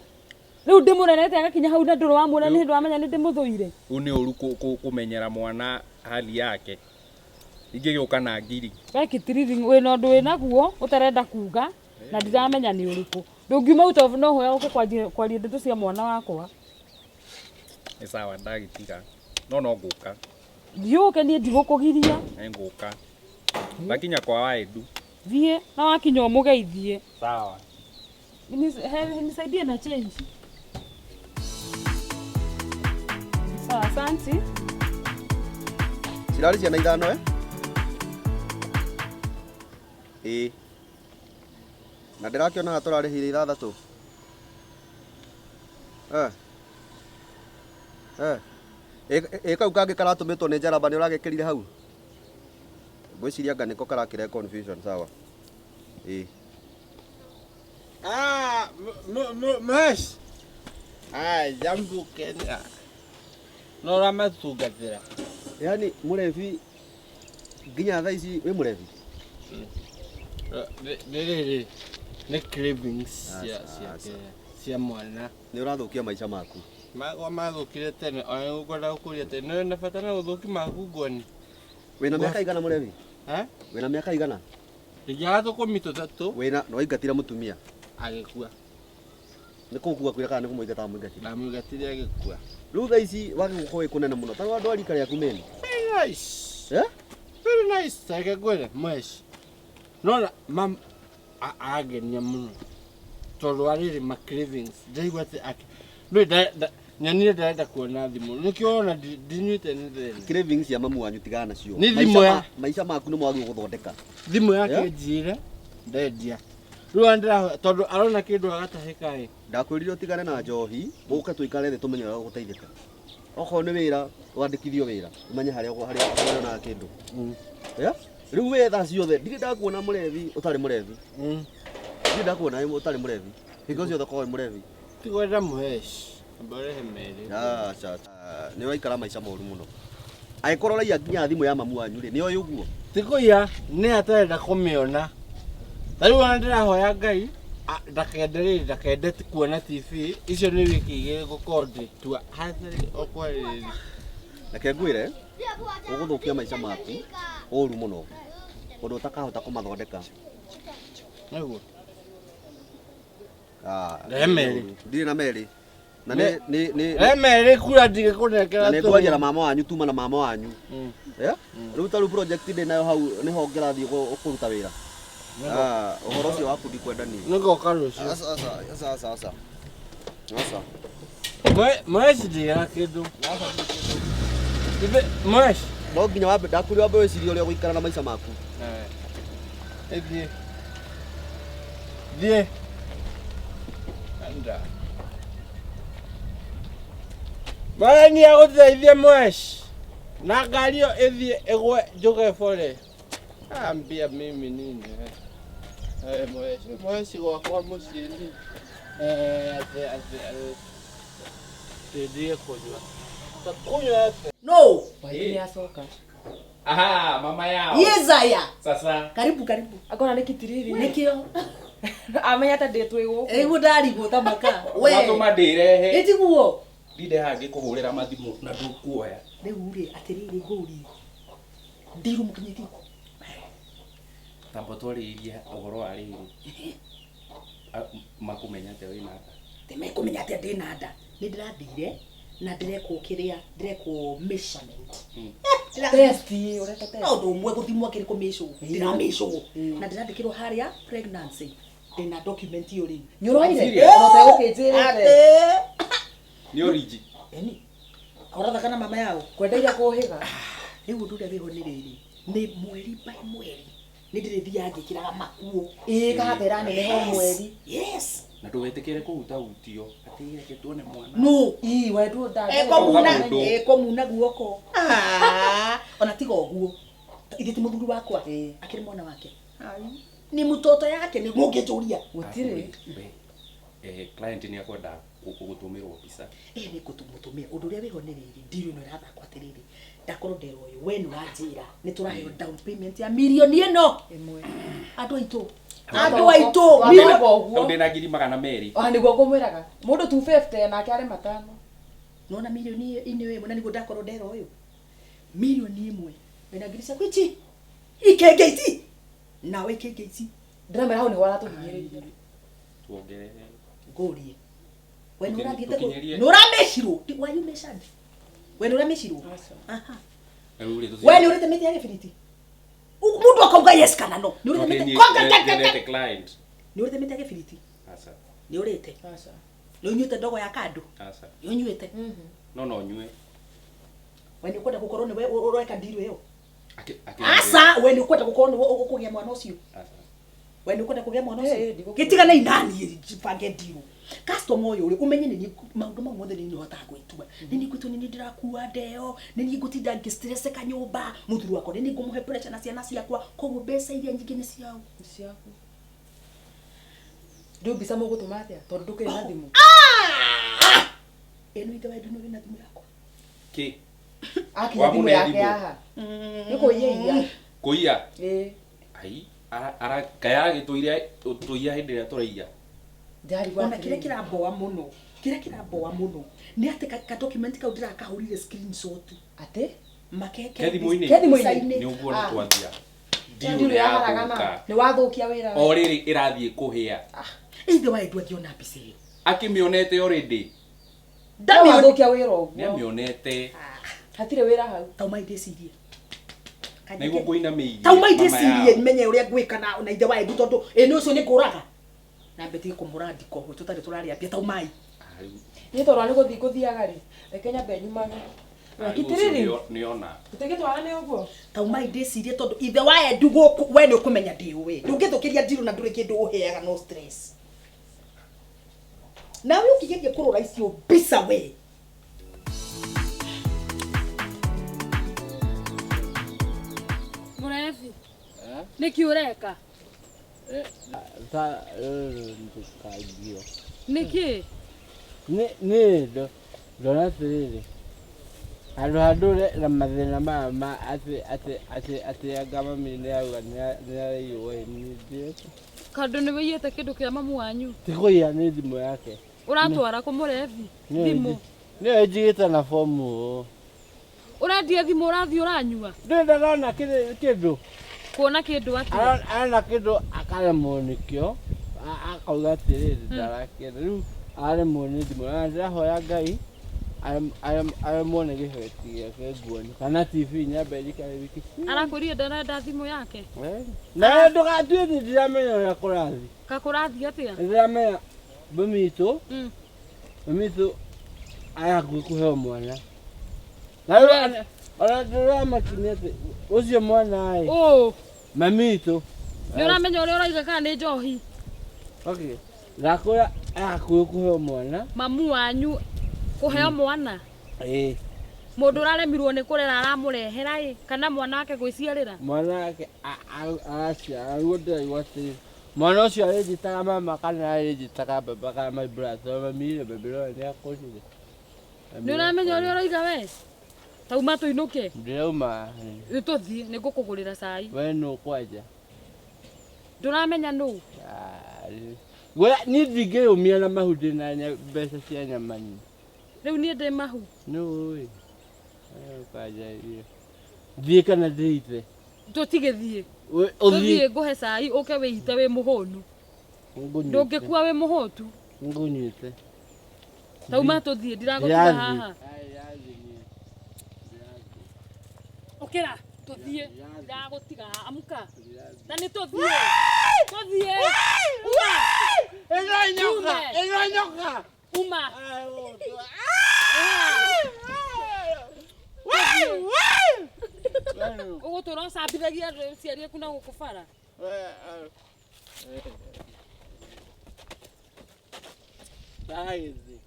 Speaker 3: Rĩu ndĩmũrerete agakinya hau na ndũrĩ wamuona nĩ hĩndĩ wamenya nĩ ndĩmũthũire.
Speaker 7: Rĩu nĩ ũru kũmenyera mwana hali yake. Ingĩgĩũka na ngiri.
Speaker 3: We Kĩtiriri wĩna ũndũ wĩnaguo ũtarenda kuga na ndiramenya nĩ ũrĩkũ. Ndũngiuma out of nowhere ũke kwaria ndeto cia mwana wakwa.
Speaker 7: Nĩ sawa ndagĩtiga. No no ngũka.
Speaker 3: Thiĩ ũke niĩ ndigũkũgiria.
Speaker 7: Nĩ ngũka. Ndakinya kwa Waedu.
Speaker 3: Thiĩ na wakinya ũmũgeithie.
Speaker 7: Sawa.
Speaker 3: Nisaidie na change. Sawa, asante.
Speaker 8: Cirarĩ ciana ithano eh? Ĩĩ. Na ndĩrakĩona haha tũrarĩhire ithathatũ. Eh. Eh. Ĩ kau kangĩ karatũmĩtwo nĩ njaramba nĩ ũragekĩrire hau? Ngwĩciria anga nĩko karakĩrehe confusion sawa. Ĩĩ.
Speaker 5: Ah, Mhesh. Ah, jambo Kenya. No ũramatungatĩra.
Speaker 8: Yaani mũrebi nginya thaa ici wĩ mũrebi?
Speaker 5: Nĩ rĩrĩ nĩ cravings cia cia cia mwana.
Speaker 8: Nĩ ũrathũkia maica maku.
Speaker 5: Makwa mathũkire tene ona nĩngũkwenda gũkũria tene nĩ na bata na gũthũki maku ngoni.
Speaker 8: Wĩna mĩaka igana mũrebi?
Speaker 5: Eh?
Speaker 8: Wĩna mĩaka igana?
Speaker 5: Ndingĩaga tũkũmi tũtatũ.
Speaker 8: Wĩna nĩ waingatire mũtumia?
Speaker 5: Agĩkua.
Speaker 8: Nĩ kũgũkua kwĩra kana nĩ kũmũingata wamũingatire?
Speaker 5: Ndamũingatire agĩkua.
Speaker 8: Rĩu thaa ici wagĩgũkorwo wĩ kũnene mũno ta andũ a rika rĩaku meni.
Speaker 5: Very nice.
Speaker 8: Eh?
Speaker 5: Very nice. Reke ngwĩre Mhesh. Nona mam angenia mũno tondũ wa rĩrĩ ma cravings ndĩraigua atĩ akĩ nĩ nyonire ndĩrenda kuona thimũ nĩkĩo wona ndinyuĩte nĩ thĩna.
Speaker 8: Cravings cia mamu wanyu tigana nacio.
Speaker 5: Nĩ thimũ ya
Speaker 8: Maica maku nĩmo wagĩrĩirwo gũthondeka.
Speaker 5: Thimũ yake njire ndendia. Rĩu ona ndĩrahoya tondũ arona kĩndũ agatahĩka ĩ.
Speaker 8: Ndakwĩrire ũtigane na njohi ũke tũikare thĩ tũmenye ũrĩa ũgũteithĩka. Okorwo nĩ wĩra wandĩkithio wĩra ũmenye harĩa harĩa ũrĩonaga kĩndũ. Yeah? Rĩu we thaa ciothe ndirĩ ndakuona mũrebi ũtarĩ mũrebi. Ndirĩ ndakuona ũtarĩ mũrebi. Hingo ciothe ũkoragwo wĩ mũrebi.
Speaker 5: Ti kwenda Mhesh. Amba ũrehe merĩ.
Speaker 8: Aca. Nĩ ũraikara maica moru mũno. Angĩkorwo ũraiya nginya thimũ ya mamu wanyu rĩ, nĩ oĩ ũguo?
Speaker 5: Ti kũiya, nĩ atarenda kũmĩona. Ta rĩu ona ndĩrahoya Ngai ndakende rĩrĩ ndakende kuona TV icio nĩ wiki igĩrĩ ngũkorwo ndĩtua hatarĩ o kwarĩrĩria.
Speaker 8: Reke ngwĩre ũgũthũkia maica maku ũru mũno ũndũ ũtakahota kũmathondeka.
Speaker 5: Nĩguo.
Speaker 8: Rehe
Speaker 5: merĩ.
Speaker 8: Ndirĩ na merĩ. Na nĩ nĩ nĩ
Speaker 5: Rehe merĩ kura ndigĩkũnengera
Speaker 8: na nĩ ngwaria na mama wanyu tuma na mama wanyu. Eh? Rĩu ta rĩu project ndĩ nayo hau nĩho ngĩrathiĩ kũruta wĩra. Ũhoro ũcio waku ndikwenda niĩ.
Speaker 5: Nĩngoka rũciũ.
Speaker 8: Aca aca aca aca. Aca.
Speaker 5: Mhesh ndigĩra kĩndũ. Mhesh.
Speaker 8: No nginya wambe ndakwĩrire wambe wĩcirie ũrĩa ũgũikara na maica maku.
Speaker 5: Thiĩ. Thiĩ. Anda. Mwathani agũteithie Mhesh. Na ngari ĩyo ĩthiĩ ĩgwe njũge bore. Ambia mimi nini. Mhesh, Mhesh gwakwa mũciĩ ni. Atĩ atĩ atĩ ndige kũnyua. Kũnyua atĩ.
Speaker 1: No.
Speaker 6: Nĩ acoka.
Speaker 7: Aha, mama yao.
Speaker 1: Yezaya.
Speaker 7: Sasa.
Speaker 1: Karibu karibu.
Speaker 6: Akona nĩ Kitiriri.
Speaker 1: Nĩkĩo.
Speaker 6: Amenya ta ndĩ twĩ gũkũ.
Speaker 1: Ĩguo ndarigwo ta maka. We.
Speaker 7: Watũma ndĩrehe.
Speaker 1: Ĩtiguo.
Speaker 7: Ndinde haha ngĩkũhũrĩra mathimũ na ndũkuoya.
Speaker 1: Rĩu rĩ atĩrĩrĩ ngũrie. Ndiru mũkinyĩtie.
Speaker 7: Tamba twarĩrĩrie ũhoro wa rĩrĩ. Makũmenya atĩa wĩna nda?
Speaker 1: Nĩmekũmenya atĩa ndĩna nda. Nĩ ndĩrathire na ndĩrekwo kĩrĩa ndĩrekwo measurement.
Speaker 6: Test, ũreka test.
Speaker 1: No ũndũ ũmwe gũthimwo kĩrĩ kũmĩcwo. Ndĩramĩcwo. Na ndĩrandĩkĩrwo harĩa pregnancy. Ndĩna document ĩyo rĩu.
Speaker 6: Nĩ ũroire?
Speaker 7: Serious?
Speaker 6: Ona ũtegũkĩnjĩrĩte.
Speaker 1: Atĩ.
Speaker 7: Nĩ origi.
Speaker 1: Eni. Ũratha kana mama yao?
Speaker 6: Kwenda iria kũhĩga.
Speaker 1: Rĩu ũndũ ũrĩa wĩho nĩ rĩrĩ. Nĩ mweri by mweri. Nĩ ndĩrĩthiaga ngĩkĩraga makuo.
Speaker 6: Ĩĩ kahata ĩraneneha o mweri.
Speaker 1: Yes.
Speaker 7: Na ndũgetĩkĩre kũhutahutio atĩ reke tuone mwana.
Speaker 1: No.
Speaker 6: Ii wendwo nda.
Speaker 1: Ekomuna
Speaker 7: Mũndũ.
Speaker 1: ekomuna guoko. Ah, ona tiga ũguo. Ithe ti muthuri wakwa akiri mwana wake ni mutoto yake ni mũngĩnjũria
Speaker 6: Gũtirĩ.
Speaker 7: Client ni akwenda gũtũmĩrwo mbica.
Speaker 1: Nĩ ngũtũmũtũmĩra ũndũ ũrĩa wĩho nĩ rĩrĩ ndiri ĩno ĩrathakwo atĩrĩrĩ ndakorwo nderwo ũyũ we nĩ wanjĩra nĩ tũraheo down payment ya mirioni ĩno
Speaker 6: Ĩmwe.
Speaker 1: andũ aitũ andũ aitũ
Speaker 6: Twambaga ũguo.
Speaker 7: Hau ndĩna 200,000.
Speaker 6: Ah, nĩguo ngũmwĩraga. Mũndũ 250 nake arĩ matano.
Speaker 1: Nona mirioni ĩno ĩmwe na nĩguo ndakorwo nderwo ũyũ mirioni ĩmwe wĩna ngiri ciaku ici ikenge ici nawe ikenge ici
Speaker 6: Ndĩramera hau nĩho aratũhinyĩrĩria.
Speaker 7: Tuongerere.
Speaker 1: Ngũrie we nĩ ũrathiĩte
Speaker 7: Tũkinyĩrie.
Speaker 1: nĩ ũramĩcirwo why you measured we nĩ ũramĩcirwo aha
Speaker 7: Rĩu rĩ
Speaker 1: we nĩ ũrĩte mĩtĩ ya gĩbiriti mũndũ akauga yes kana no nĩ ũrĩte mĩtĩ Konga, ka, ka, ka.
Speaker 7: Client.
Speaker 1: Nĩ ũrĩte mĩtĩ ya gĩbiriti
Speaker 7: Aca.
Speaker 1: nĩ ũrĩte
Speaker 6: Aca.
Speaker 1: nĩ ũnyuĩte ndogo ya kando
Speaker 7: Aca.
Speaker 1: nĩ ũnyuĩte
Speaker 7: No no nyue.
Speaker 1: we nĩ ũkwenda gũkorwo nĩwe ũreka ndiru ĩyo
Speaker 7: Akĩ
Speaker 1: aca we nĩ ũkwenda gũkorwo nĩwe ũkũgĩa mwana ũcio
Speaker 7: Aca.
Speaker 1: we nĩ ũkwenda kũgĩa mwana
Speaker 6: Eh,
Speaker 1: ũcio
Speaker 6: ndigũkũgĩa.
Speaker 1: gĩtigane nani bange ndiru customer ũyũ rĩ ũmenye nĩ niĩ maũndũ mau mothe nĩ niĩ hotaga gwĩtua nĩ niĩ ngwĩtua nĩ niĩ ndĩrakua ndeo nĩ niĩ ngũtinda ngĩstresseka nyũmba mũthuri wakwa nĩ niĩ ngũmũhe pressure na ciana ciakwa koguo mbeca iria nyingĩ nĩ ciao
Speaker 6: Nĩ ciaku. Rĩu mbica mũgũtũma atĩa? Tondũ ndũkĩrĩ na thimũ.
Speaker 1: Ĩno ithe wendu nĩ wĩna thimũ yakwa
Speaker 7: Kĩ?
Speaker 6: Akinya thimũ
Speaker 7: Wamũne
Speaker 6: yake
Speaker 7: thimũ.
Speaker 6: haha. Nĩ kũiya iya.
Speaker 7: Kũiya.
Speaker 6: Ĩĩ.
Speaker 7: Ai, ara kaya agĩtũire tũiya hĩndĩ ĩrĩa tũraiya.
Speaker 6: Ndarigwo
Speaker 1: ona kĩrĩa
Speaker 6: atĩrĩrĩ.
Speaker 1: kĩramboa mũno kĩrĩa kĩramboa mũno nĩ atĩ ka document kau ndĩrakahũrire screenshot
Speaker 6: Atĩ?
Speaker 1: makeke
Speaker 7: Ke thimũ-inĩ?
Speaker 6: Ke thimũ-inĩ?
Speaker 7: Nĩ ũguo nĩ
Speaker 6: Ah.
Speaker 7: twathia.
Speaker 6: Ndiru
Speaker 7: Ndiru
Speaker 6: yaharagana.
Speaker 7: yathũka.
Speaker 6: Nĩ wathũkia wĩra.
Speaker 7: O rĩrĩ ĩrathiĩ kũhĩa.
Speaker 1: Ithe wa Edu angĩona mbica ĩyo.
Speaker 7: Akĩmĩonete already.
Speaker 6: Nĩ
Speaker 1: Ndamĩone.
Speaker 6: wathũkia wĩra ũguo.
Speaker 7: Nĩamĩonete.
Speaker 6: Hatirĩ wĩra hau.
Speaker 1: Tauma ndĩcirie.
Speaker 7: Nĩguo ngũinamĩirie.
Speaker 1: Tauma
Speaker 7: mama
Speaker 1: ndĩcirie
Speaker 7: yao.
Speaker 1: menye ũrĩa ngwĩka na ithe wa Edu tondũ ĩ nĩ ũcio nĩ ngũraga. Na mbetige kũmũra ndiko tũtarĩ tũrarĩa mbia taumai.
Speaker 7: Ah, rĩu-
Speaker 6: Niĩ tondũ nĩ gũthiĩ ngũthiaga rĩ. Reke nyambe nyumage.
Speaker 7: ah, rĩu ũcio
Speaker 6: Gĩtirĩrĩ.
Speaker 7: nĩona.
Speaker 6: Tũtingĩtwarane ũguo.
Speaker 1: Taumai ndĩcirie tondũ ithe wa Edu gũkũ we nĩ ũkũmenya ndĩũĩ. Ndũngĩthũkĩria ndirũ na ndũrĩ kĩndũ ũheaga no stress. Nawe ũkĩgeria kũrora icio mbica we.
Speaker 3: Mũrebi. Nĩkĩ ũreka?
Speaker 5: Ta ndũkaigio.
Speaker 3: Nĩkĩ?
Speaker 5: Niĩ ndona atĩrĩrĩ handũ ha ndũre na mathĩna maya ma atĩ atĩ atĩ atĩ anga mami nĩarauga nĩaraiywo ĩ niĩ ndiĩte.
Speaker 3: Kandũ nĩ wĩiyĩte kĩndũ kĩa mamu wanyu.
Speaker 5: Ti kũiya nĩ thimũ yake.
Speaker 3: Ũratwara kũ mũrebi? Thimũ.
Speaker 5: Nĩyo ĩnjigĩte na bomu ũũ.
Speaker 3: Ũrendia thimũ ũrathiĩ ũranyua?
Speaker 5: Ndũrĩ ndarona kĩndũ.
Speaker 3: Kuona kĩndũ atĩa?
Speaker 5: Arona kĩndũ akaremwo nĩkĩo akauga atĩrĩrĩ ndarakĩenda. Rĩu aremwo nĩ thimũ na ndĩrahoya Ngai aremwo nĩ gĩbeti gĩake nguoni kana TV nyambe njikare wiki.
Speaker 3: Arakwĩrire ndarenda thimũ yake?
Speaker 5: Na ndũgatue atĩ ndiramenya ũrĩa kũrathiĩ.
Speaker 3: Kakũrathiĩ atĩa?
Speaker 5: Nĩndĩramenya mami witũ mami witũ arĩ hakuhĩ kũheo mwana. Na rĩu ona ndĩramakinia atĩ ũcio mwana ĩ.
Speaker 3: Ũũ.
Speaker 5: Mami witũ.
Speaker 3: Nĩ ũramenya ũrĩa ũrauga kana nĩ njohi?
Speaker 5: Okay. Ndakwĩra arĩ hakuhĩ kũheo mwana.
Speaker 3: Mamu wanyu kũheo mwana?
Speaker 5: Ĩĩ.
Speaker 3: Mũndũ ũraremirwo nĩ kũrera aramũrehera ĩ kana mwana wake gwĩciarĩra?
Speaker 5: Mwana wake araciara nĩguo ndĩraigua atĩrĩrĩ mwana ũcio arĩnjĩtaga mama kana arĩnjĩtaga baba kana my brother mami rĩ mami rĩ nĩ akũrire.
Speaker 3: Nĩ ũramenya ũrĩa ũrauga we? Tauma tũinũke.
Speaker 5: Ndĩrauma.
Speaker 3: Nĩ tũthiĩ nĩ ngũkũgũrĩra cai.
Speaker 5: We nũ kwanja?
Speaker 3: Ndũramenya nũ?
Speaker 5: Niĩ ndingĩyũmia na mahu ndĩna mbeca cia nyama nyingĩ.
Speaker 3: Rĩu niĩ ndĩ mahu.
Speaker 5: Nũ ĩ? Kwanja irio. Thiĩ kana ndĩite?
Speaker 3: Tũtigĩthiĩ. Tũthiĩ ngũhe cai ũke wĩite wĩ mũhũnu. Ndũngĩkua wĩ mũhũtu.
Speaker 5: Ngũnyuĩte.
Speaker 3: Tauma tũthiĩ ndiragũtiga haha. Ũkĩra tũthiĩ ndiragũtiga haha amka. Na nĩ tũthiĩ. Tũthiĩ. Uma.
Speaker 5: Ĩno nyoka, ĩno nyoka.
Speaker 3: Uma. Ũgũtũra ũcambithagia andũ aciari aku na gũkũ bara.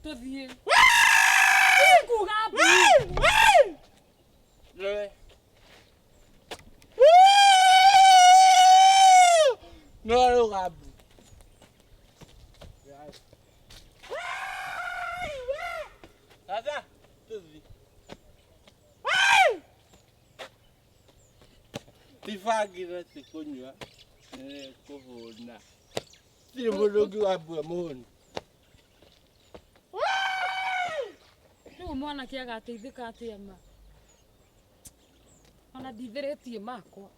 Speaker 3: Tũthiĩ. Kuga mbu.
Speaker 5: Tata, tũthiĩ. Ti bangi na ti kũnyua, nĩ kũhũna. Tirĩ mũndũ ũngĩ wambua mũhũni.
Speaker 3: Rĩu mwanake agateithĩka atĩa ma? Ona ndithĩrĩtie makwa.